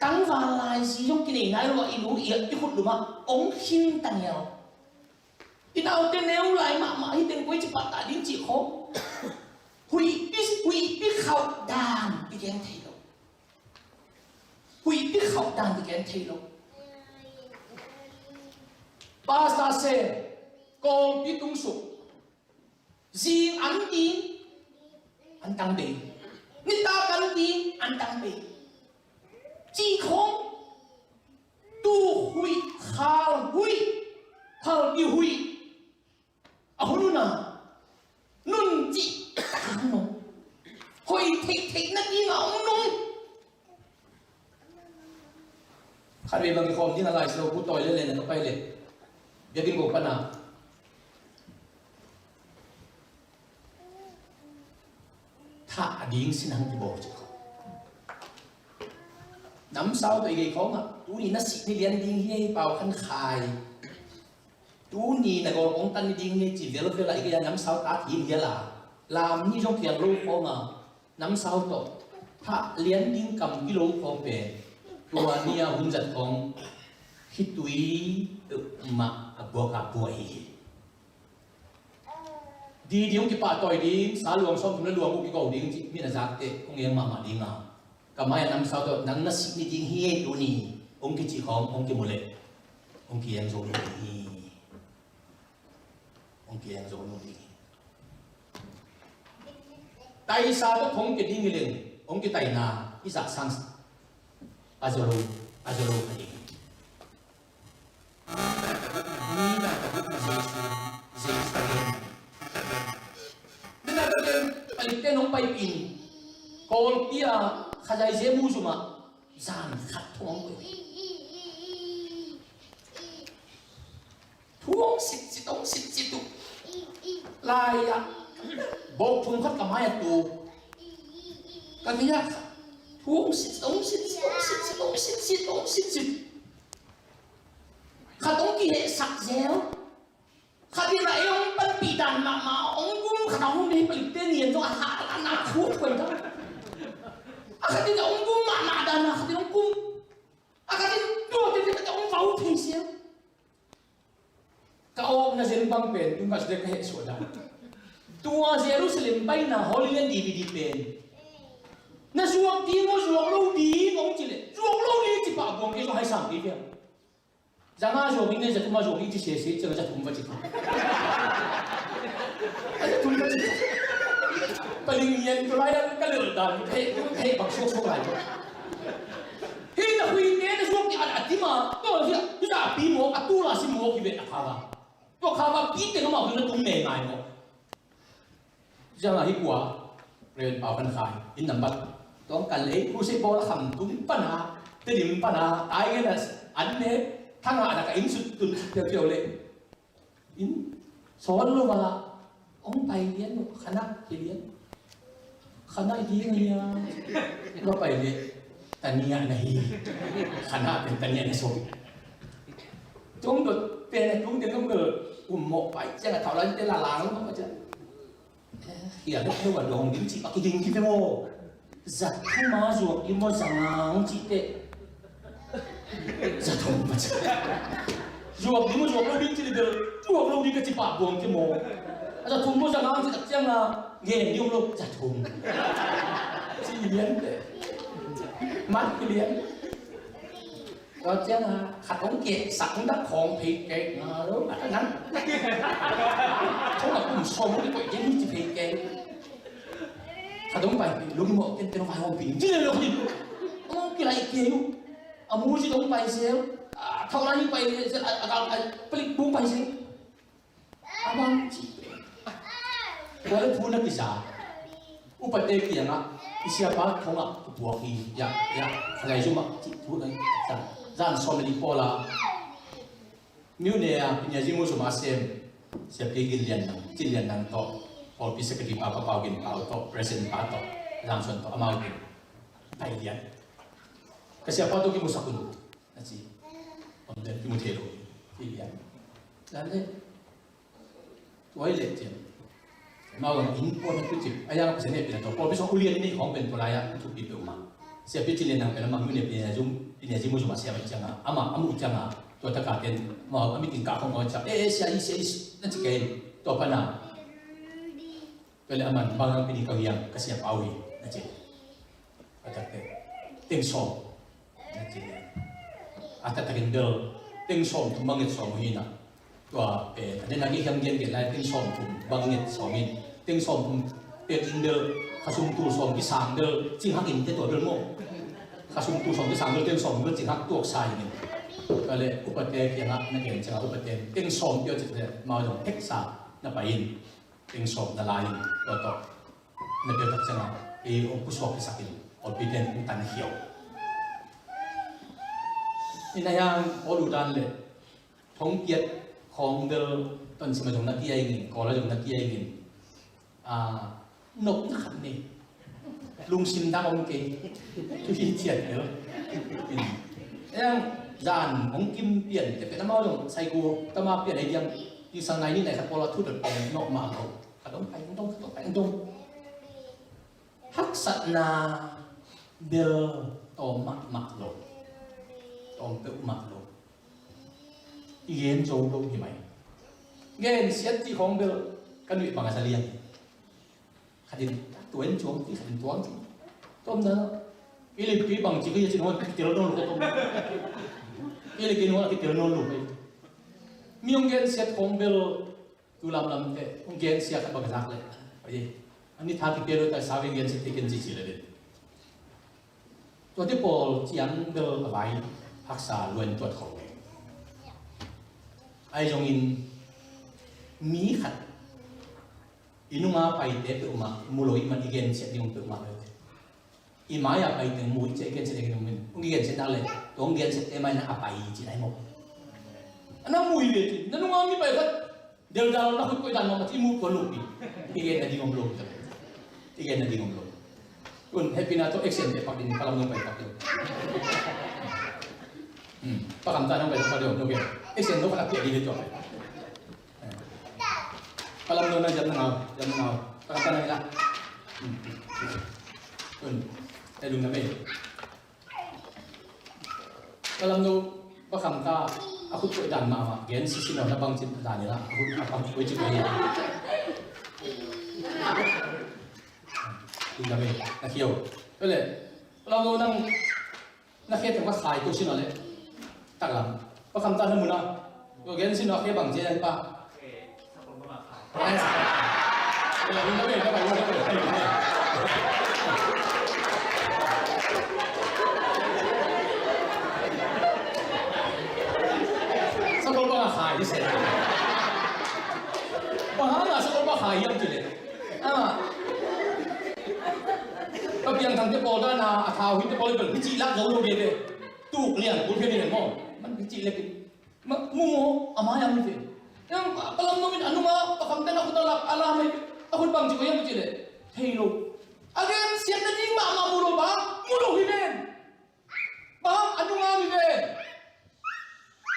tangval lai zi zong kinei nai lo ah i nu i, i khutlum ah hong khim tangial. I naute neu lai mahmah hi teng koi ci pah ta ding cih khawng. Huihpi, huihpi khauh dan i gen thei lo. Huihpi khauh dan i gen thei lo. Pastor se kawlpi tung suk. Zing an ding an tang bei. Nitak an ding an tang bei. Cih khawng tu huih, khal huih, khal i huih. A hun una nun cih tak hang nung. Hoi theihtheih na ding a om nung. Khat vei bang i khawm ding a lai silo ku tawi le le na ka pai le. Biakinn ko pana thah a ding sin hang kibawl cik khawm. Namsau tawh i gei khawngah tuni na sih ni lian ding hi ei pau khan khai. Tuni na gawl kong tan ni ding hi ei ci velvel a i gei a namsau ta thim hial a. Lam ni zong kiang lo khawngah namsau tawh thah lian ding kam kilo khawng pen tua ni a hun zat khawng khitui mah a buak a buak hi hi. Di ding hong kipahtawi ding, sa luang sawm thum le luang uh kiko ding cih mi na zakte hong eng mahmah ding a. Ka mai-ah namsau tawh nang na sih ni ding hi ei tuni. hong kici khawng hong kimu leh hong kieng zo lo ding hi. Hong kieng zo lo ding hi. Taisa tawh hong kia ding hi leng hong kitaina i zahsan a zo lo, a zo lo kha ding hi. Jesu, Jesu. Palikte nong paipih in, Kawlpi a Kha Zai Ze Museum ah zan khat thu hong koih. Thu hong sitsit, hong sitsit uh. Lai-ah bawk thum khat ka mai-ah tu. Ka vei-ah thu hong sitsit, hong sitsit, hong sitsit, hong sitsit, hong sitsit. Khat hong kihehsak zel. Khat in a ei hong panpih dan mahmah hong gum, khat a hong nei palikte nian zong a hal a na khut koi ta. A khat in a hong gum mahmah dan a khat in hong gum. A khat in tua tete khat in hong vau thei sia. Ka awkna zen bang pen tung ka sudek ka heh suah dan. Tua Jerusalem paina Holy Land D V D pen na zuak ding maw, zuak lo ding hong ci leh, zuak lo ding ci pah buang kei zong hai sam kei piang. Zanga zuak ding ne, za thum a zuak ding ci sese ciang za thum va ci. A za thum va ci. Paling yan tu lai dan ka lel dan hei, hei bang suak suak lai. Hei na hui ne na zuak ding a, a ti ma. Tua zia tu za pi mo, a tu la si mo ki ve a kha ba. Tua kha ba pi te no ma hui na tung ne ngai mo. Zanga hi kua, Rev. Pau Van Khai, in nambat. Tawng kan lei, crusade bawl a kham tung pana, Tedim pana, tai ngena, an ne, thanga na ka in sut tun sut piau piau le. In, sawl lo ba, hong pai lian, khana, hi lian. Khana hi lian. Lo pai le, tania na hi. Khana pen tania na so. Tung dot, pen tung te tung dot, um mo pai, zanga thau lan te la lang, mo zanga. Hia le heuh a dawng ding cih a kiding hi ve maw? Za thum a zuak ding maw, za nga hong cih teh? Za thum a ci. Zuak ding maw, zuak lo ding cih le bel zuak lo ding ka ci pah buang ke maw? A za thum maw, za nga hong cih tak ciang a ngen ding om lo, za thum. Ci lian teh. Mat ki lian. Tua ciang a khat hong kehsak hong dak khawng phei kei nga lo a ta nang. Thong a kum sawm hong koih kei mi ci phei kei. Khat hong pai lung mawh ken ken hong vai hong pin ci le lo khat in. Hong kilai kei uh. A mu ci hong pai sel. A thong lai pai sel, a gal a palik bung pai sel. A bang ci. Tua le thu na kiza. Upate kiangah i siapa thongah ka puak hi. Ya, ya. Kha Zai Zumah cih thu na kiza. Zan sawm le li pawl a. Myone a Pi Nia Zi Museum a sem. Sia Pi Gin Lian Nang, Cin Lian Nang tawh. Pawlpi secretary pa, pa Pau Gin Pau tawh, president pa tawh. Zan sawm tawh amau gin. Pai lian. Ka siapa tawh kimusak un. Na ci. Om den kimu thei lo. Ci lian. Zan le. Tua hi leh cian. Amau in puan a tucip a yang Pasian hehpihna tawh pawlpi sung ulian i neih khawng pen tua lai-ah a thupi peuhmah. Sia Pi Cin Lian Nang pen amah nu in Pi Nia Zi, Pi Nia Zi Museum a siam ahih ciangin amah a muh ciangin tua taka ten amau a mitin kah khawng a ciah, eh, eh, sia hi, sia hi, na ci kei. Tua pan a tua leh amah in bang hang pi ding ka hiam, ka siapa uh hi, na ci. A takte teng sawm. A taktakin bel teng sawm thum bang nget sawm uh hi na. Tua pen a den a kei hiam gen gen lai teng sawm thum bang nget sawm in. Teng sawm thum pek in bel khasum tul sawm kisang bel cinghak in te tua bel maw. Khasum tul sawm kisang bel teng sawm bel cinghak tuak sa in. Tua leh upate kiangah na gen ciangah upate teng sawm pia cih leh mau zong theksa na pai in. Teng sawm na la in tua tawh na pia tak ciangah ei hong pusuak kisakin pawlpi ten hong tan khiau. Ina hiang aw ludan le thong kiat khawng bel Tonzang a zong na kiai ngin, Kawl a zong na kiai ngin. Ah, nopna khat nei. Lungsim dang om kei. Tu hi ciat bel. Hiang zan hong kim pian te pen amau zong Saigu tama pian ei diam. Yu sang nai ni nai khat pawl a thu dot pen nopmah lo. Khat hong pai hong dong, khat hong pai hong dong. Haksatna bel tawm mahmah lo. Tawm peuhmah lo. I gen zo lo hi mai. Gen siat cih khawng bel ka nuih bang a sa liang. Khat in tua in cuang cih, khat in tuang cih. Tawmna i limpi bang cih ka hi a cin hon tel dong lo ka tawm. Kei le kei nung a kitel nawn lo kei. Mi hong gensiat khawng bel tu lamlamte hong gensiat khat bang zak le, a ni tha kitel lo ta sau in gensiat te ken cici le den. Tuate pawl ciang bel a vai haksa luan tuat khawng. Ahi zongin mi khat i nunga paite peuhmah mu lo i man i gensiat ding peuhmah lo te. I mai-ah pai teng mu i ciah i gensiat ding in hong gensiat nak le, tua hong gensiat te mai na a pai ci nai maw? A na mu i ve ci, na nunga mi pai khat deldal na khut koih dan maw ci mu tua lo pi. I gen na ding om lo. I gen na ding om lo. Kun happy na tua action te pak ding palam nong pai pak ding. Hmm, pakam ta nong pai pak ding, nong pai. Action nong pai pak ding tua. Palam no na jam na ngau, jam na ngau. Palam ta na ila. Kun, eh, lung na me. Palam no, pakam ta, a khut koih dan mama, gen sisi no na bang cin dan ila, a khut a bang koih cin ila. Lung na me, na khiau. Pele, palam no nang, na khe teng va khai ko sin a le. Taklam. Pakam ta na muna. Ko gen sin a khe bang je ai pa. Sakol bang a khai di se. Bang hang a sakol bang a khai hiam ci le. Ah. Ka piang tang te pawl dan a, a thau hi te pawl bel hi ci lak zo lo de de. Tuk lian kul khe ni maw. Man hi ci lek in. Ma, mu maw, a mai a mi te. Yang, palam no min a nunga, pakam te na khut a lak, a la mai, a khut bang ci ko yang ci le. Thei lo. A gensiat na ding mahmah mu lo ba, mu lo hi ven. Ba, a nunga mi ven.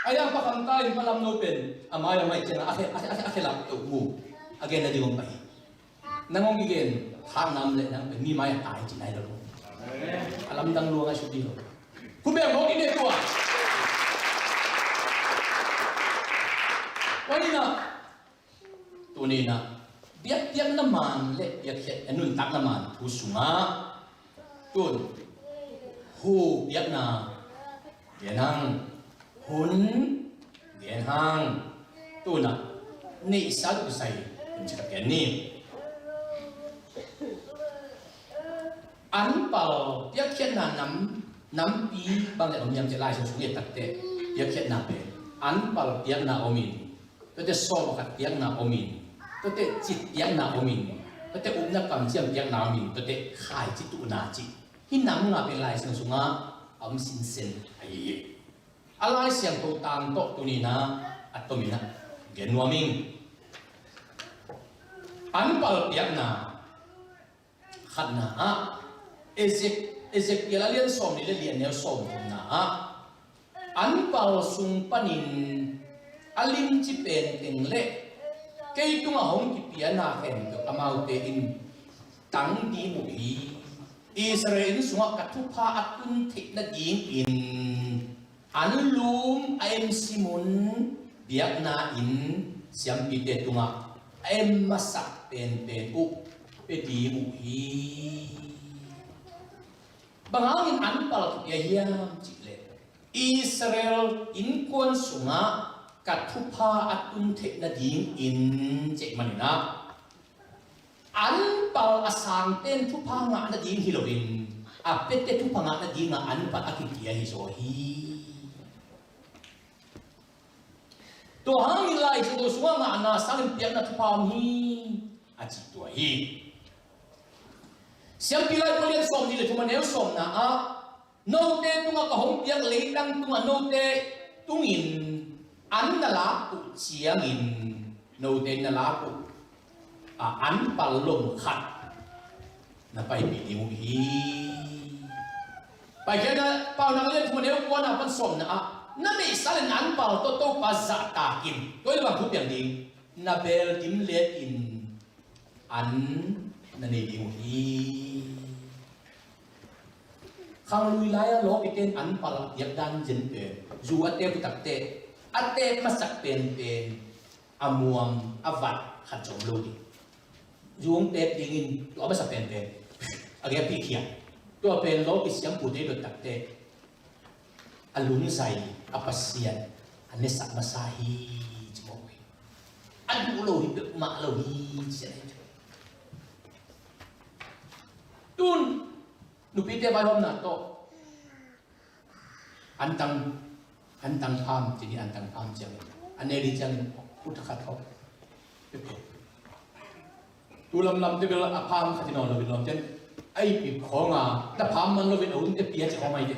A yang pakam ta in palam no pen, a mai a mai ciang a, a khe, a khe, a khe, a khe lak teuh mu. A gen na ding om pai. Nang hong kigen, khak nam le nang pen mi mai a tai ci nai lo. A lamdang lua ngai suk ding lo. Khut beng mawk i ne tua. Tua ni na, tu ni na, biakpiakna man le biakhiat, a nuntakna man thu sungah, tun, hu biakna, gen hang, hun, gen hang, tun ah, neihsa lusai, hun cakap gen ni. Anpal piakkhiatna nam, nampi bang le om hiam cih Lai Siangtho sung i et takteh piakkhiatna pen anpal piakna om in, tuate sawm khat piakna om in, tuate cit piakna om in, tuate upna kamciam piakna om in, tuate khaici tuhna cih hih nam nga pen Lai Siangtho sungah a om sinsen ahi hi. A Lai Siangtho tang tawh tuni-in ah a tomin ah gen nuam ing. Anpal piakna khatna ah, Ezek-, Ezekiel a lian sawm nih le lian neu sawm thumna ah, anpal sung panin a limci pen teng le kei tungah hong kipia na khempeuh amaute in tang ding uh hi. Israel inn sungah ka thupha a tun theih nadingin anlum a emsim un, biakna in siampite tungah a em masak penpen uh pia ding uh hi. Bang hangin anpal kipia hiam cihleh, Israel innkuan sungah ka thupha a tun theih nadingin cih manin ah, anpal a sangte in thupha ngah nading hi loin, a piate thupha ngah nadingah anpal a kipia hi zaw hi. Tua hangin Lai Siangtho sungah ngahna sangin piakna thupha om hi, a cih tua hi. Siampi Lai Pawl lian sawm nih le thum a neu sawmna ah, note tungah ka hong piak leitang tungah note tungin an na lak uh ciangin, note in na lak uh a anpal lom khat na paipih ding uh hi. Paikhiatna Paunak lian thum a neu kuana pan sawmna ah, na neihsa le na anpal tawh Topa zahtak in, tua hi le bang thu piang ding, na beel dim letin an na nei ding uh hi. Khanglui lai-a lawpite in anpal piak dan zen pen, zu a teep uh takteh, a teep masak penpen a muam a vat khat zong lo ding. Zu hong teep dingin tua a masak penpen a gei a pihkhiat, tua pen lawpi siampute i dot takteh a lungzai a Pasian a nesak masa hi ci mawk hi. A duh lo hi peuhmah lo hi ci a hi. Tun nupite vaihawmna tawh antang, antang pham ci ni, antang pham ciangin a neu ding ciangin ut khat hawk. Tu lamlam te bel a pham khat i nawn lo in lawm ten a ipip khawng a, na pham man lo in a hun te pia ci khawng mai te.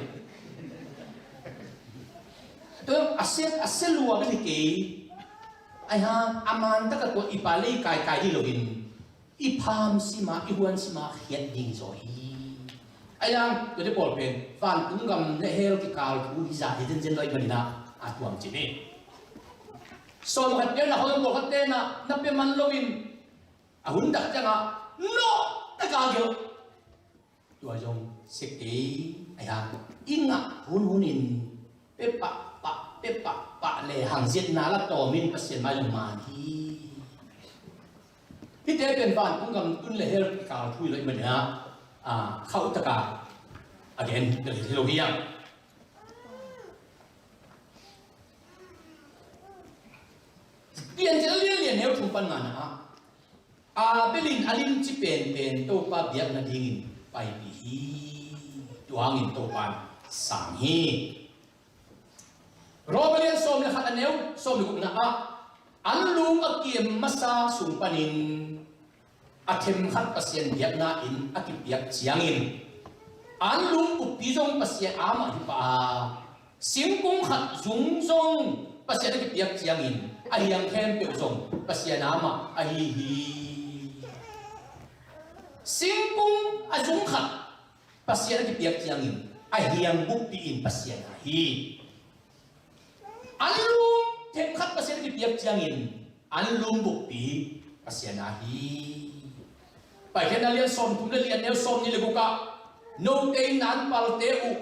Tu a sia, a sia lua bel hi kei. Ai ha, a man tak a tua i pa le i kaikai ding lo in i pham sima, i huan sima khiat ding zaw hi. Ai ang, tua te pawl pen vantung gam le hell kikal thu hi zah hi zenzen lo i manina a tuam ci ni. Sawm khat te na, hong pawl khat te na, na pe man lo in a hun dak ciangah nawh taka gelh. Tua zong sia kei, ai ha, i ngah hunhun in pe pahpah, pe pahpah le hangziatna la tawm in Pasian mai zong man hi. Hihte pen vantung gam tun le hell kikal thu hi lo i manina a khauh taka a gen hi lo hi ang. Piancil lianlian neu thum pan ngana ah Abel in a limci penpen Topa biak nadingin paipih hi. Tua hangin Topa in sang hi. Roma lian sawm le khat a neu sawm le gukna ah an lung a kiam masa sung panin a themkhat Pasian biakna in a kipiak ciangin an lung buppi zong Pasian amah hi pah a, singkung khat zung zong Pasian a kipiak ciangin a hiang khempeuh zong Pasian amah ahi hi. Singkung a zung khat Pasian a kipiak ciangin a hiang buppi in Pasian ahi. An lung themkhat Pasian a kipiak ciangin an lung buppi Pasian ahi. Paikhiatna lian sawm thum le lian neu sawm nih le gukah note in na anpalte uh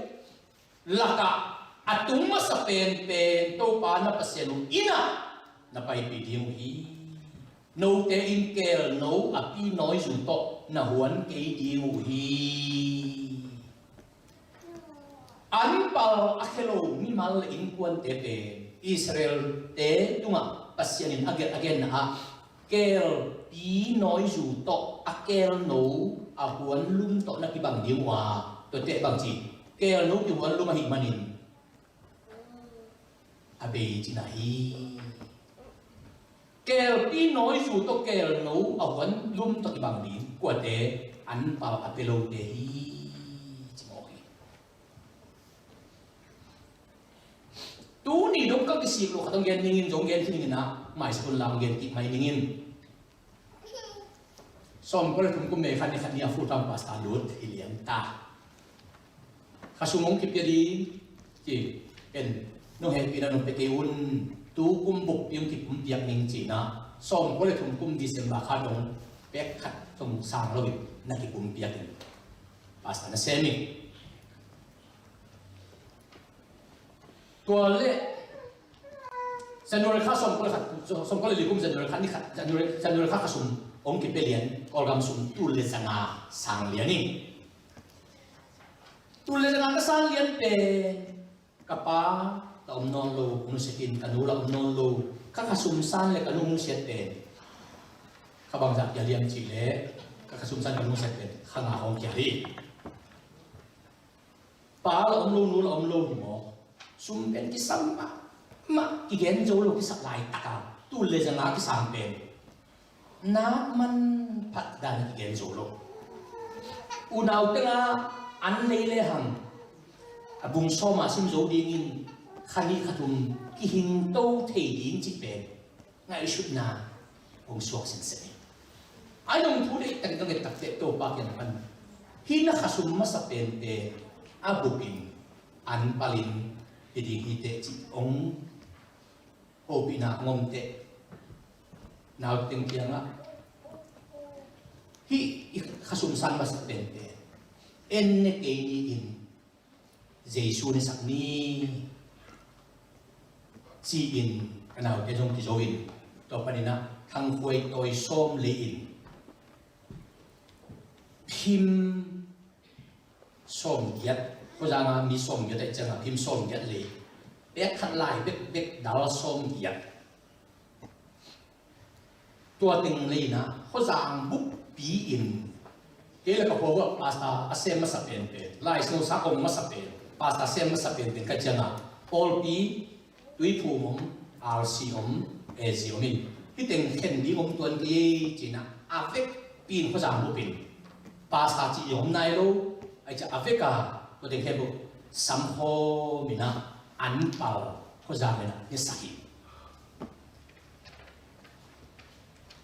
lakah a tung masa penpen Topa na Pasian uh innah na paipih ding uh hi. Note in keelno a pi nawizu tawh na huan kei ding uh hi. Anpal a khia lo mimal le innkuante pen Israel-te tungah Pasian in a gen, a genna ah keelpi nawizu tawh a keelno a huan lum tawh na kibang ding uh a, tuate bangci keelno kihuan lum ahih manin a bei cina hi. Keelpi nawizu tawh keelno a huan lum tawh kibang ding kuate anpal a pia lote hi ci mawk hi. Tuni dong ka kisik lo khat hong gen ningin zong gen hi ningin ah maisakun lam gen kik mai ningin. Sawmkua le thum kum May kha ni khat ni a full time pastor lut hi lian ta. Khasum hong kipia ding ci pen nong hehpihna nong pia kei un, tu kum bukpi hong kipumpiak ning cina sawmkua le thum kum December kha dong pek khat zong sang lo in na kipumpiak in pastor na sem in. Tua le January kha sawmkua le khat, sawmkua le li kum January kha ni khat, January, January kha khasum hong kipia lian, Kawlgam sum tul le zanga sang lian in. Tul le zanga ka sang lian pen ka pa la om nawn lo, hong nusiat in, ka nu la om nawn lo, ka khasum san le ka nu hong nusiat pen kha bangzah kia liam cih leh ka khasum san ka nu nusiat pen kha nga hong kia hi. Pa la om lo, nu la om lo hi maw? Sum pen kisam mahmah, kigen zo lo, kisap laitak a tul le zanga kisang pen nak manphat dan a kigen zo lo. Unau tengah an lei le hang a bung sawma sim zo dingin kha nih kha thum kihingto thei ding cih pen ngaihsutna hong suak sinsen hi. A nong thu deih takin ka nget takteh Topa kiang pan hih na khasum masa penpen a bukin an palin hi ding hi teh cih hong hopihna hong om teh nauteng kiangah hih i khasum san masa penpen en ne kei ni in Jesu nesak ni ci-in ka naute zong kizo in tua paninah thangkhuai tawi sawm lei in phim sawmgiat, khuazanga mi sawmgiat aih cianga phim sawmgiat lei pek khat lai bekbek dal sawm giat. Tua teng lei-in ah, khuazang buppi in, kei le ka khua uh ah pastor a sem masa penpen, Lai Siangtho sang ong masa pen, pastor sem masa penpen ka ciangah, pawlpi, Tuiphum om, R C om, A G om in, hih teng khen ding om tuan kei ci-in ah, a vekpi in khuazang bup in, pastor cih zong om nai lo, ahih ciang a vek a, tua teng khen bup, sam khawm in ah, an pal khuazang in ah, ne sak hi.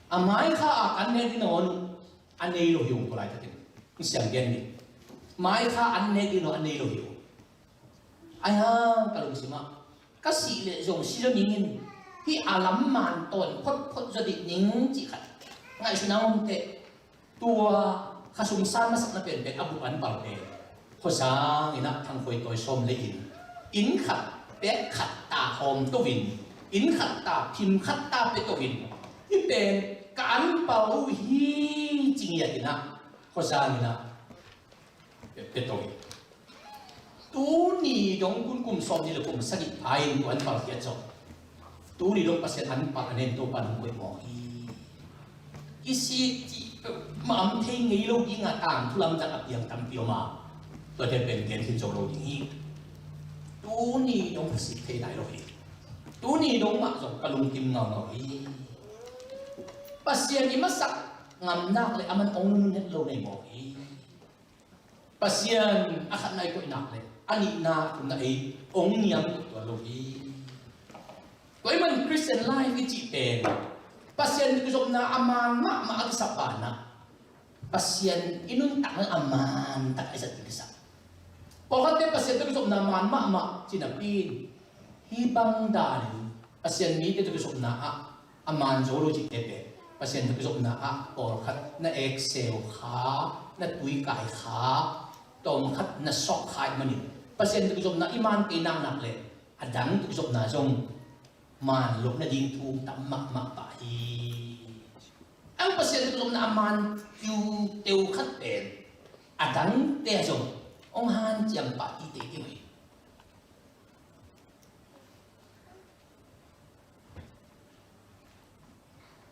A mai kha a kan nek ding nawn uh a nei lo hi ung, tua laitakin. Hong siang gen ni. Mai kha an nek ding nawn a nei lo hi ung. Ahi hang ka lungsim ah, ka sih leh zong si zaw ning in, hih a lam man tawn photphot zaw dih ning cih khat ngaihsutna om teh. Tua khasum san masakna penpen a bup an pal pen, khuazang in ah thangkhuai tawi sawm lei-in, inn khat pek khat ta hawm to in, inn khat ta phim khat ta pia to in, hih pen ka an pal uh hi ci ngiat in ah, khuazang in ah pia, pia to in. Tuni dong tun kum sawmnih le kum sagih pha in tua an palkhiat zong, tuni dong Pasian an pal a nen Topa in hong koih mawk hi. Kisik cih peuhmah om thei ngei lo ding a, tangthu lamdang a piang tampi om a, tuate pen gen khin zo lo ding hi. Tuni dong kisik thei nai lo hi. Tuni dong mah zong ka lungkim ngaungau hi. Pasian i masak ngam nak le aman hong nunung het lo nei mawk hi. Pasian a khatna i koih nak le a nihna a thumna ei hong niam koih tuan lo hi. Tua ahih man Christian life i cih pen Pasian tawh kizopna a man mahmah a kisap banah, Pasian i nuntakna a man tak a i zat ding kisap. Pawlkhatte Pasian tawh kizopna a man mahmah ci napi in, hih bang danin Pasian mite tawh kizopna ah a man zo lo cihte pen, Pasian tawh kizopna ah pawlkhat na ekseu kha, na tuikai kha, tawmkhat na sawk kha ahih manin, Pasian tawh kizopna i man kei naknak le a dang tawh kizopna zong man loh nading thu tam mahmah pah hi. Ang Pasian tawh kizopna a man kiu teu khat pen a dangte zong hong hanciam pah hi teitei hi.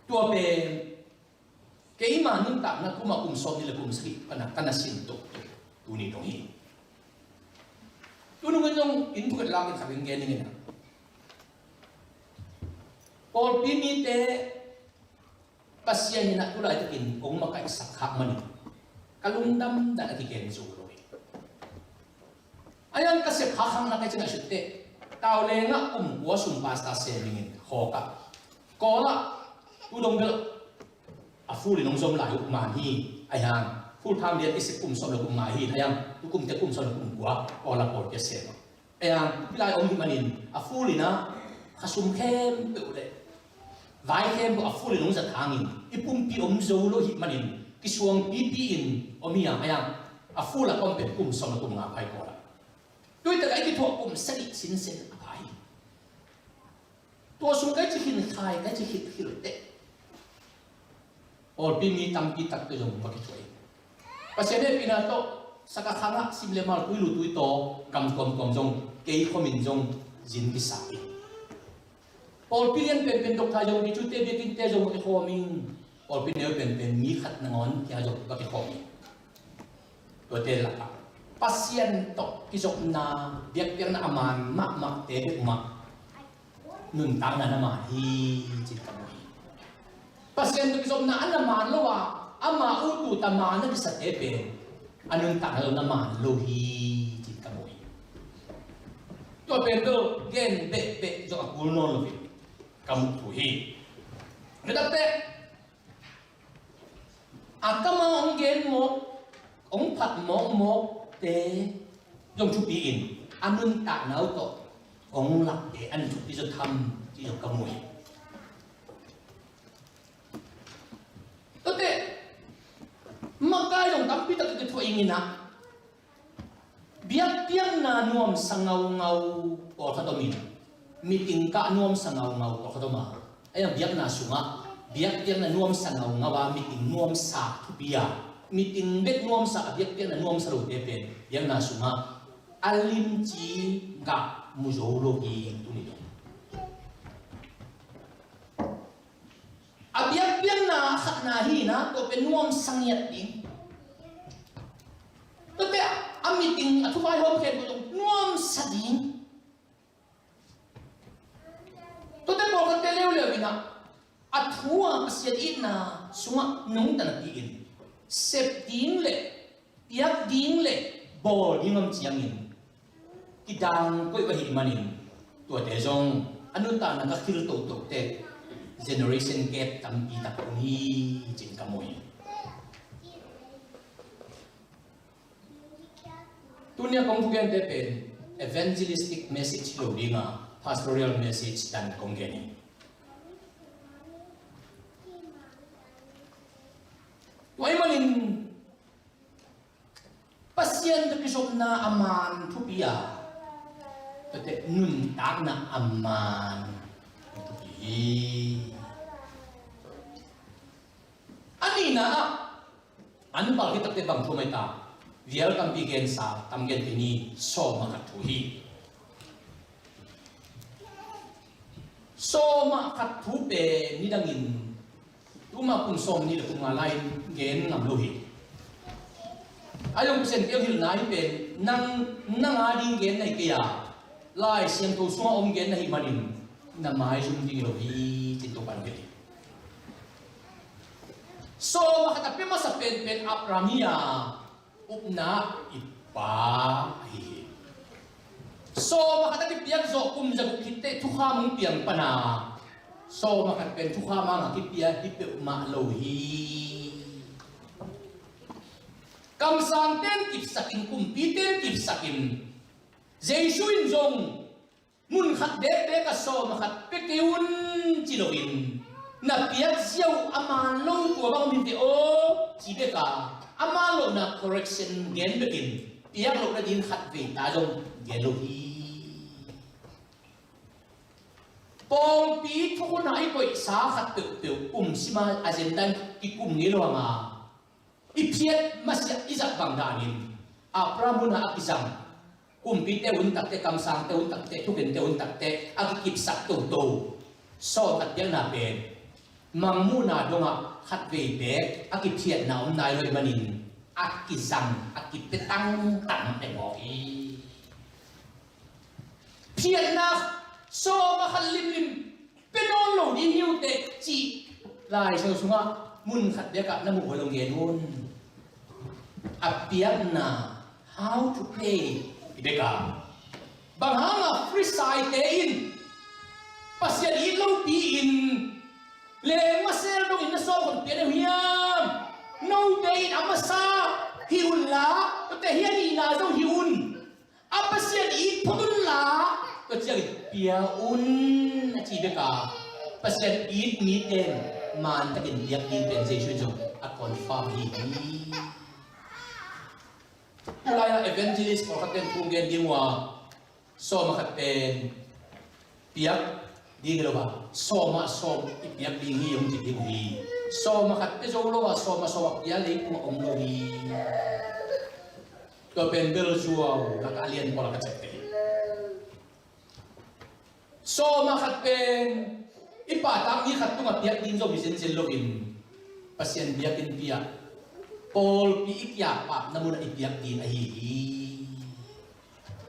Tua pen keima nuntakna kum a kum sawmnih le kum sagih pana ka na sin tuk tuk tuni dong hi. Tunung in zong in thukhat lak in khat in gen ning in a, pawlpi mite Pasian in a tu laitakin hong makaihsak khak manin ka lungdam dan a kigen zo lo hi. A yang ka sep khak khakna ka cina sut teh, tau lengah kum kua sung pastor sem dingin khawk ah, Kawl ah tu dong bel a full in hong zom lai uh man hi. A yang full time lian i sep kum sawm le kum nga hi. A yang tu kum te kum sawm le kum kua Kawl ah pawlpi a sem ah. Ahi hang hih lai om hih manin a full in a, khasum khempeuh le vai khempeuh a full in hong zat hangin i pumpi om zo lo hih manin kisuang pipi in om hi a, ahi hang a full a ka om pen kum sawm le kum nga pha hi Kawl ah. Tuitak a i kithuah kum sagih sinsen a pha hi. Tua sung ka i ci khin khai, ka i ci khit khil teh, pawlpi mi tampi takte zong va kithuah hi. Pasian hehpihna tawh Sagaing khangah sim le mal, tui lu tui taw gam tuamtuam zong kei khomin zong zin kisa hi. Pawlpi lian penpen dok thai zong, kicutte biakinnte zong va kikhawm hi. Pawlpi neu penpen mi khat nangawn kia zong va kikhawm hi. Tuate lakah Pasian tawh kizopna, biakpiakna a man mahmahte bek mah nuntakna na man hi cih ka mu hi. Pasian tawh kizopna a na man lo a, ama ut ut a man a kisate pen a nuntakna lo na man lo hi cih ka mu hi. Tua pen bel gen behbeh zong a kul nawn lo hi, ka muh thu hi. Na takte a kam a hong gen mawk, hong phat mawkmawkte zong thupi in a nuntakna uh tawh hong lakte a na thupi zaw tham cih zong ka mu hi. Tuate makai zong tampi tak ka thuah ing in a, biakpiakna nuamsa ngaungau pawlkhat om in, meeting kah nuamsa ngaungau pawlkhat om a, ahi hang biakna sungah biakpiakna nuamsa ngaungau a, meeting nuamsa thupi a, meeting bek nuamsa a, biakpiakna nuamsa lote pen biakna sungah a limci gah mu zo lo hi tuni dong. A biakpiakna khatna hi na, tua pen nuamsa ngiat ding. Tuate a meeting a thuvai hawm khempeuh zong nuamsa ding. Tuate pawlkhatte leuleu in ah a thu a Pasian itna sungah nungta napi-in sep ding le piak ding le bawl ding om ciangin kidang koih va hih manin tuate zong a nuntakna ka khil tohtohte generation gap tampi tak om hi ci-in ka mu hi. Tunia kong thugente pen evangelistic message hi lo dinga pastoral message dan kong gen hi. Tua ahih manin Pasian tawh kizopna a man thupi a, tuate nuntakna a man thupi hi. A nihna ah an pal khitakteh bang thu mai ta? Vial tampi gensa, tam gen tini sawm a khat thu hi. Sawm a khat thu pen nidangin tuma kum sawm nih le kum nga lai-in gen ngam lo hi. A zong Pasian piang hilhna hi pen nang, nang a ding gen na hi kei a, Lai Siangtho sungah om gen na hih manin na maizum ding hi lo hi, ci-in Topa'n hilh hi. Sawm a khat a pia masa penpen Abraham hi a, upna i pa ahi hi. Sawm a khat a kipiak zawh kum za guk khit teh thukham hong piang pan a, sawm a khat pen thukham hanga kipia hi peuhmah lo hi. Kamsangte'n kipsakin, kumpite'n kipsakin, Jesu in zong mun khat bekbek ah sawm a khat pia kei un ci loin, na piak ziau a man lo tua bang om hi ve aw ci bek a, a man lohna correction gen bekin, piak loh nading khatvei ta zong gen lo hi. Pawlpi thukhun a i koihsa khat peuhpeuh kum sima agenda in kikum ngei lo hanga, i phiat masiah i zat bang danin Abraham hun a a kizang, kumpite hun takte, kamsangte hun takte, thukente hun takte a kikipsak toto sawm khat piakna pen mangmuhna dongah khatvei beek a kiphiatna om nai lo ahih manin a kizang, a kipia tangtang eng aw hi. Phiatna sawm a khat limlim pia nawn lo ding hi uh teh cih Lai Siangtho sungah mun khat bekah na muh uh a, hong gen un. A piakna, how to pray, i bek a, bang hanga Pharisaite in Pasian it lopi-in leng masel dongin na sawm khat pia na uh hiam? Note in a masa hih unla, tuate hi a nihna zong hih un. A Pasian it phot unla, tua ciangin pia un a ci bek a, Pasian it mite'n mantakin piak ding pen Jesu in zong a confirm hi hi. Tulai-a evangelist pawlkhat pen thu gen ding uh a, sawm a khat pen piak ding hi lo a, sawm ah sawm i piak ding hi hong ci ding uh hi. Sawm a khat pia zo lo a, sawm ah sawm a pia leitungah om lo hi. Tua pen belzuau lakah a lian pawl a ka ciapteh hi. Sawm a khat pen i pahtak mi khat tungah piak ding zong hi zenzen loin, Pasian biakinnpi ah pawlpi i kiapahna munah i piak ding ahi hi.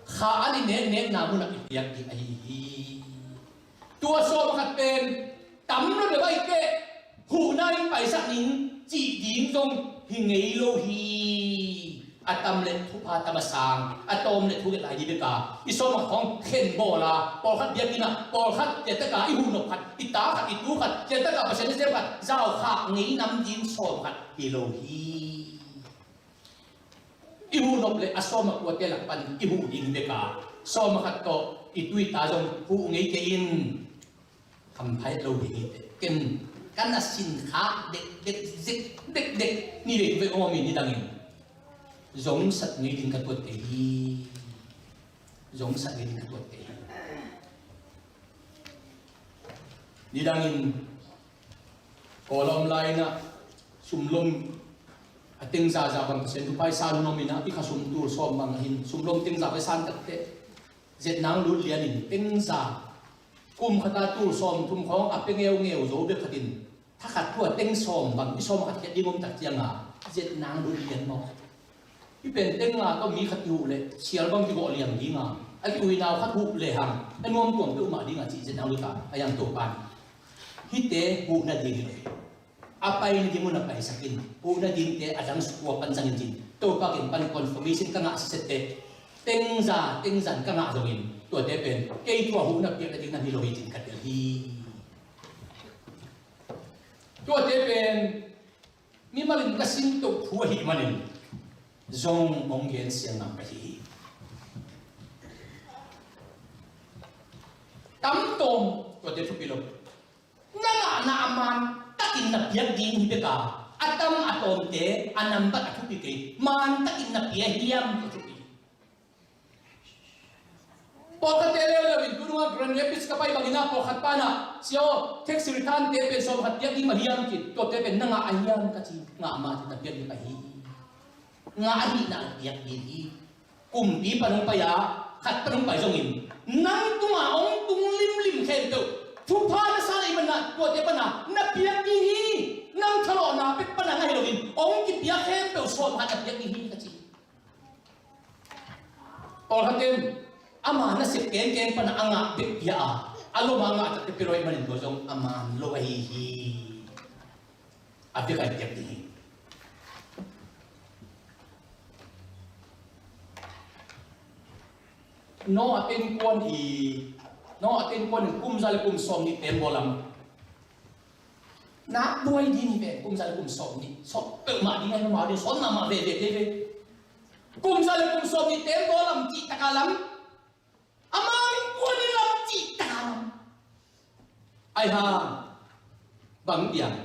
Kha an i neknekna munah i piak ding ahi hi. Tua sawm a khat pen tam lo deuh ahih teh huhna in paisak ning cih ding zong hi ngei lo hi. A tam leh thupha tam a sang, a tawm leh thu gelh lai ding bek a, i sawm a khat khawng khen bawl a, pawlkhat biakinn ah, pawlkhat ciangtak a i huhnop khat, i ta khat, i tu khat ciangtak a Pasian nasem khat zaukhak ngei nam ding sawm khat hi lo hi. I huhnop leh a sawm a kuate lak pan i huh ding hi bek a, sawm a khat tawh i tu i ta zong huh ngei kei in. Hampha het lo ding hi teh. Ken ka na sinkhak dekdek, zek dekdek ni vei, vei om hi, nidangin zong sat ngei ding ka tuat kei hi. Zong sat ngei ding ka tuat kei hi. Nidangin Kawl a om lai-in ah sumlom a tengza za bang Pasian thupha i san hun om in ah, i khasum tul sawm bang ah hin sumlom tengza bang i san takteh Zetnang lut lianin tengza, kum khata tul sawmthum khawng a pia ngeungeu zo bek khatin, thakhat thu-a teng sawm bang i sawm khat khiat ding om tak cianga zetnang lut lian maw? I pen teng nga tawh mi khat kihuh leh sial bang kigawh liang dinga, a kiuinau khat huh lehang a nuamtuam peuhmah dinga cih zetnang luta a yang Topan hihte huhna ding hi lo hi. A pai nading mun a paisak in, huhna dingte a dang sukua pan zangin cin, Topa geng pan confirmation ka ngah sisette, tengza tengzan ka ngah zongin tuate pen kei thu-a huhna piak nading nam hi lo hi cin ka tel hi. Tuate pen mimalin ka sintoh thu ahih manin zong hong gen siang ngam ka hi hi. Tamtawm tuate thupi lo. Na ngahna a man takin na piak ding hi bek a, a tam a tawmte a nambat a thupi kei, man takin na pia hiam tua thupi. Pawlkhatte leuleu in tununga Grand Rapids ka pai bangin ah pawlkhat pana, "Sia aw, tax return te pen sawm khat piak ding mah hiam?" ci. Tuate pen na ngah a hiam ka ci. Ngah mah ci, na piak ding mah hi. Ngah ahihna piak ding hi. Kumpi pan hong pai a, khat pan hong pai zongin nang tunga hong tung limlim khempeuh, thupha na sa na hih manin ah tuate pana na piak ding hi. Nang thalawhna bek pana ngah hi loin hong kipia khempeuh sawm khat na piak ding hi ka ci. Pawlkhatten ama nasep kengkeng pana a ngah bek pia a, a lom a ngah takte pia lo ahih manin tua zong a man lo ahi hi. A bek a i piak ding hi. Noah a innkuan i, Noah a innkuan in kum za le kum sawmnih tembaw lam nak buai ding hi ve. Kum za le kum sawmnih, sawt peuhmah ding ahi, mahmah ding, sawt mahmah veve kei ve. Kum za le kum sawmnih tembaw lam cih taka lam, ama innkuan in lam cih taka lam. Ai ha, bang piang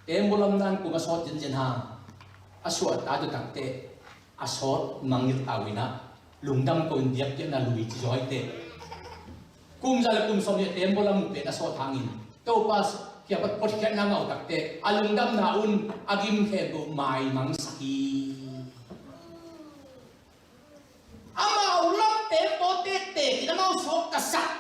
tembaw lam nan kum a sawt zenzen ha, a suahta tu takte a sawt mangngilh tau in ah, lungdam ko in diakdiakna lui ci zaw hi teh. Kum za le kum sawmnih tembaw lam uh pen a sawt hangin Topa kiang pan hotkhiatna ngah uh takte a lungdamna un a gim khempeuh maimangsak hi. Amau lam tembaw tete in amau suak ka sak.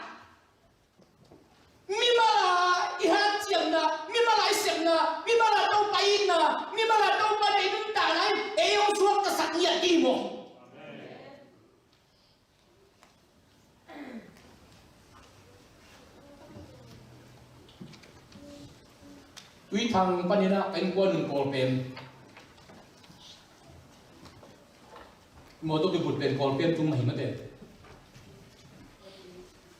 Mimal a i hanciamna, mimal a i sepna, mimal a Topa i itna, mimal a Topa deih nuntakna in ei hong suak ka sak ngiat ding maw? Tuithang panin ah ka innkuan un Kawlpem, mawtaw kibut pen Kawlpem tung mah hi mate.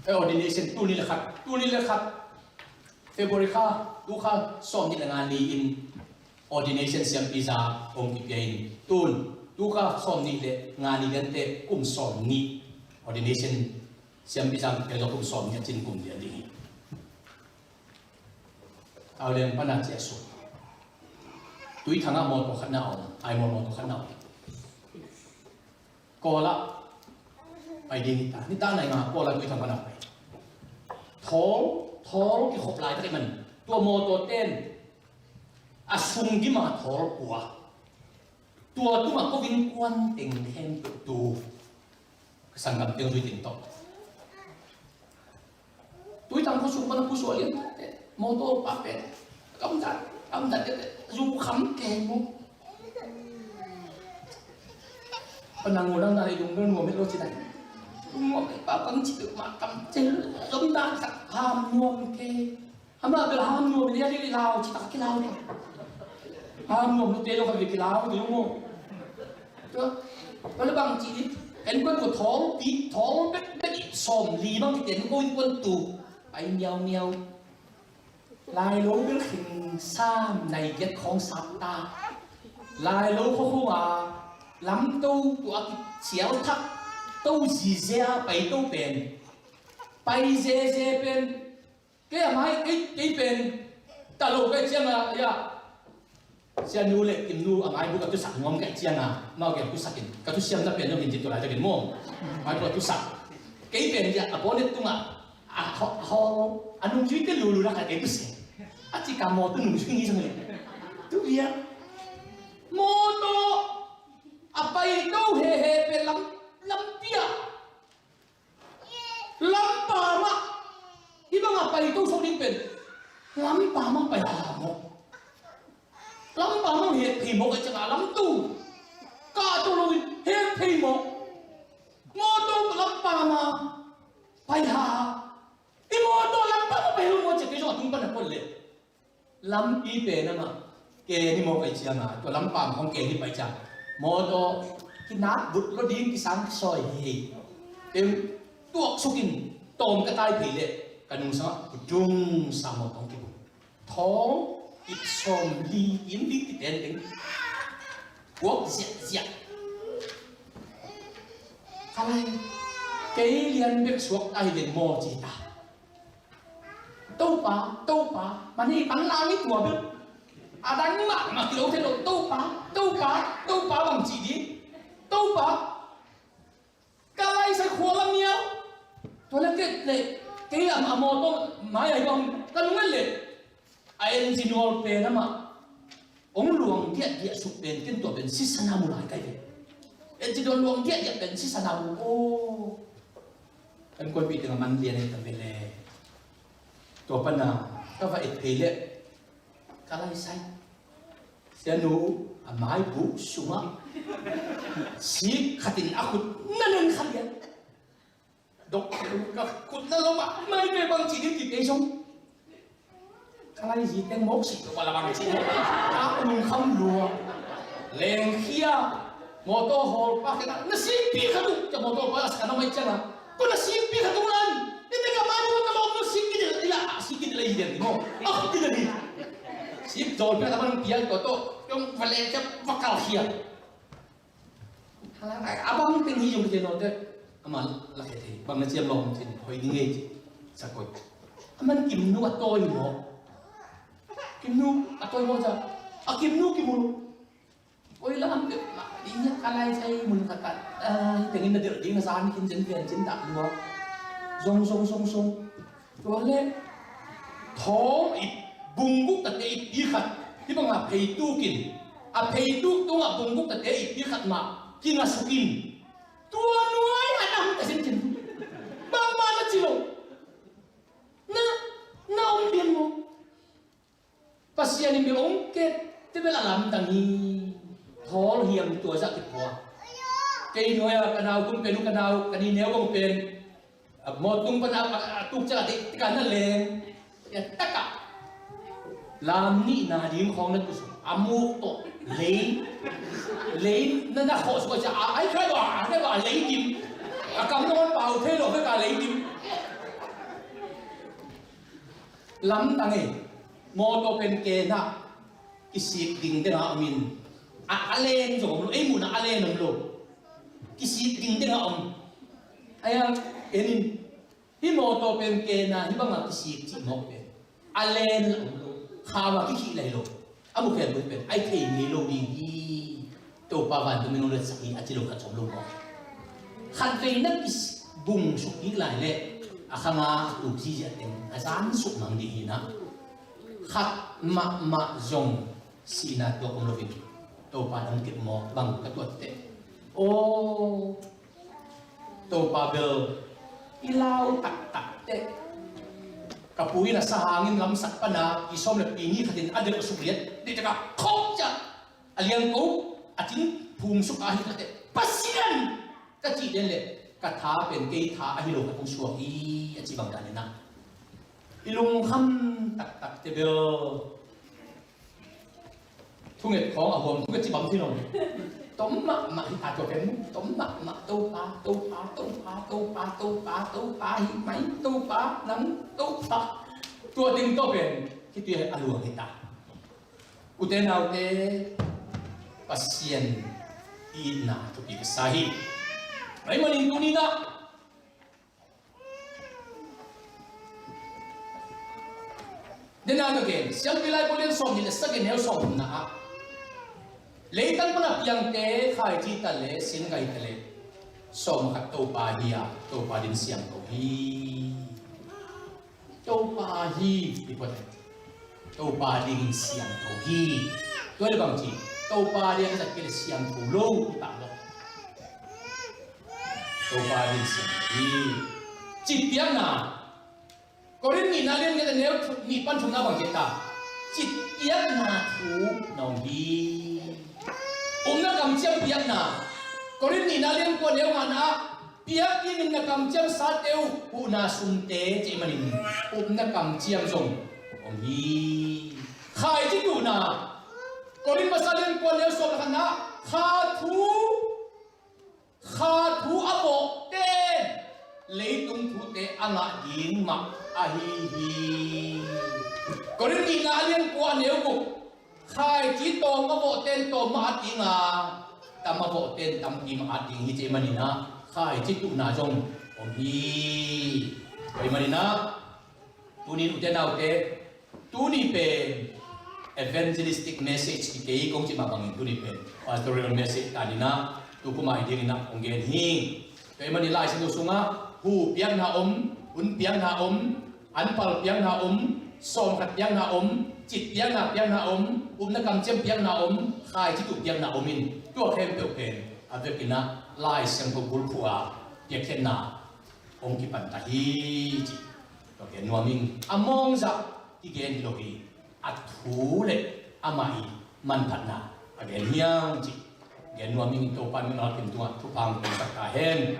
Ka ordination tul nih le khat, tul nih le khat, February kha, tu kha sawmnih le nga ni-in ordination siampi za hong kipia in, tun tu kha sawmnih le nga ni liante kum sawmnih ordination siampi za hong kipia, kum sawmnih a cin kum lian ding hi. Au leng pana ciah suk. Tuithang ah mawtaw khat na om, ai maw, mawtaw khat na om. Kawl ah pai ding hi ta, nitak nai nga Kawl ah Tuithang pana pai. Thawl, thawl kikhop laitak i man, tua mawtaw ten a sung dima thawl pua. Tua tuma ko innkuan teng khempeuh tu ka sanggam teng zui teng tawh Tuithang khuasung pan a khusuah lian teh, mawtaw pa pen a kamdat, kamdat teh, zu kham kei mu. Panang ulang na i lung nuam het lo ci nai. Lung nuam het pa pang ci peuhmah kam cel, zom dan sak ham nuam kei. Amah bel ham nuam in a ri lau ci tak a kilau ding. Ham nuam lute zong kha kilau ding maw? Tua, tua le bang ci ding. Innkuan ko thawl pi, thawl bekbek i sawmli bang kiten ko innkuan tu. Pai miaumiau. Lailo bel khing sam nai giat khawng sap ta. Lailo khuakhua lamto tua kicial thak to zizia pai to pen. Pai zeze pen. Kei a mai, kei, kei pen ta lo kei cianga, ya. Sianu le Kimnu a mai bu ka tusak nuam kei cianga, mau kei tusak in, ka tusiam na pen nuam in ci tu lai takin mu. Mai bu ka tusak. Kei pen ya, a bonet tunga, a ho, ho, a nung zui te lulu na ka kei tusiam. A ci ka mawtaw nung zui ni sang le. Tu ya. Mawtaw a pai to hehe pen lam, lam pia. Lampa mah, hih bangah pai to sawk ding pen lampa mah pai ha mawk. Lampa mah hek phei mawk a ciangah lamtu kah to loin hek phei mawk. Mawtaw lampa mah pai ha. I mawtaw lampa mah pai ha mawk ciang kei zong a tung pan a pon leh lampi pen amah ken hi mawk a ciangah tua lampa mah hong ken hi pai ciang mawtaw kinak but lo ding kisang kisawi hi. Em, tuak sukin tawm ka tai phei leh ka nungsangah kudung sa mawtaw hong kibung. Thawng ip sawm li in ding kiten ding. Puak ziahziah. Ka lai, kei lian bek suak ta hi den maw ci ta. Topa, Topa, man hi pan lang i tua bek. A dang mahmah kilo thei lo, Topa, Topa, Topa bang ci ding. Topa, ka laisai khua lam niau. Tua leh ket leh kei lam a mawtaw mai ai bang ka nung et leh a engine oil pen amah hong luang diahdiah suk pen ken tua pen sisan a mu lai kai ve. Engine oil luang diahdiah pen sisan a mu aw. Kan kuanpih teng a man lian ei ta ve le. Tua pana ka va et phei leh ka laisai sianu a maibuk sungah sik khatin a khut na nen kha lian. Dok ka khut na lo mah mai ve bang ci ding kik ei zong. Ka lai zi teng mawk sik lo pala bang ci ding. Ka lungkham lua. Lengkhia. Mawtaw hawl pa kena na sikpi khat uh. Ka mawtaw pa a sa ka na mai ciang a. Ko na sikpi khat uh nan. Ni te ka mai mawtaw lawm na sikpi ding. Ila sikpi ding la hi ding ni maw. A khut ding la hi. Sik zawl pe na man pial ko to. Yong va lengkhia va kalkhia. Hala, a bang teng hi zong kite nawte. Amah la khe thei. Bang na ciam lawm cin. Hoi ding ei ci. Sa koi. A man kimnu a tawi maw. Kimnu a tawi maw ca. A kimnu kimu. Oi la am pek ma. Ding ya ka laisai mun khat. Ai, tengin na delh ding na zan kin zen pian cin dak lua. Zong, zong, zong, zong. Tua leh thawng i bung guk tate i pi khat hih bangah pheituk in a pheituk tungah bung guk tate i pi khat mah kinga suk in tua nuai a dang ka sin cin bangmah na ci lo. Na, na om pian maw? Pasian in mi ong ket te bel a lamdang hi. Thawl hiam tua zah kipua. Kei nuai a ka nau tung pen uh ka nau ka ni neu bang pen a mawt tung pan a tuk cah a dik tikah na leng. Takah lam nihna ding khawng na tusuk a muk tawh lei lei na na khawh suk a ciah a ai khai lo a ai khai lo a lei kim. A kam na hon pau thei lo vek a lei kim. Lamdang ei, mawtaw pen kenah kisik ding dengah om in a, a len zong om lo, ei munah a len om lo. Kisik ding dengah om. Aia, en in, hih mawtaw pen kenah hih bangah kisik cih mawk pen a len om lo, khau a kikhih lai lo. A mukhel buk pen ai thei ngei lo ding hi. Topa vantung in hong letsak hi a ci lo khat sawm lo maw? Khatvei na kibung suk kik lai leh a khanga a tuk ziziah teng a zan suk mang ding hi na. Khat mahmah zong sihna tuak om lo in Topa dang kep maw bang ka tuat teh. Aw, Topa bel i lau taktak teh. Ka pu in a sa hangin lamsak pana pi sawm le pi ni khatin a delh suk liat dih taka khawk ciah a liangko a cin phum suk a hi kha teh Pasian ka cih den leh ka tha pen kei tha a hi lo ka tung suak hi a ci bang dan in a i lungkham taktak teh bel. Thunget khawng a huam thunget ci bang thei lo. Tom mahmah hi ta tua pen mu. Tom mahmah Topa, Topa, Topa, Topa, Topa, Topa hi mai, Topa, nang, Topa. Tua ding tua pen, khitui a luang hi ta. Ute naute, Pasian itna thupi ka sa hi. Mai manin tuni na. Dena ka gen, Siampi Lai Pawlian sawm nih le sagih neu sawm na ah. Leitang pana piangte, khaiti ta le, sin ngai ta le. Sawm khat Topa hi a, Topa din siangtho hi. Topa hi, i pawt. Topa dingin siangtho hi. Tua le bang ci, Topa dingin a zat kei le siangtho lo, i pah lo. Topa dingin siangtho hi. Citpiakna. Korin nihna lian giat a neu nih pan thumna bang ci ta? Citpiakna thu na om hi. Upna kamciam piakna. Korin nihna lian kua neu ngana ah, piak dingin na kamciamsate uh huhna sumte cih manin upna kamciam zong om hi. Khaici tuhna. Korin masa lian kua neu sawm le khatna ah, kha thu, kha thu a vawh ten leitung thute a ngah ding mah ahi hi. Korin nihna a lian kua a neu guk, khaici tawm a vawh ten tawm mah a ding a, tam a vawh ten tampi mah a ding hi cih manin ah, khaici tuhna zong om hi. Tua ahih manin ah, tuni in ute naute, tuni pen evangelistic message hi kei, kong cih mah bangin tuni pen pastoral message tanin ah, tu kum a i dingin ah kong gen hi. Tua ahih manin Lai Siangtho sungah hu piakna om, hun piakna om, anpal piakna om, sawmkhat piakna om, cit piakna piakna om, upna kamciam piakna om, khaici tuh piakna om in, tua khempeuh pen a vekin ah Lai Siangtho bulphuh a piakkhiatna hong kipan ta hi, cih tua gen nuam ing. A mawngzah kigen hi lo hi. A thu le amah i manphatna a gen hiam, cih gen nuam ing. Topa min a kim tungah thupha hong pia sak ta hen.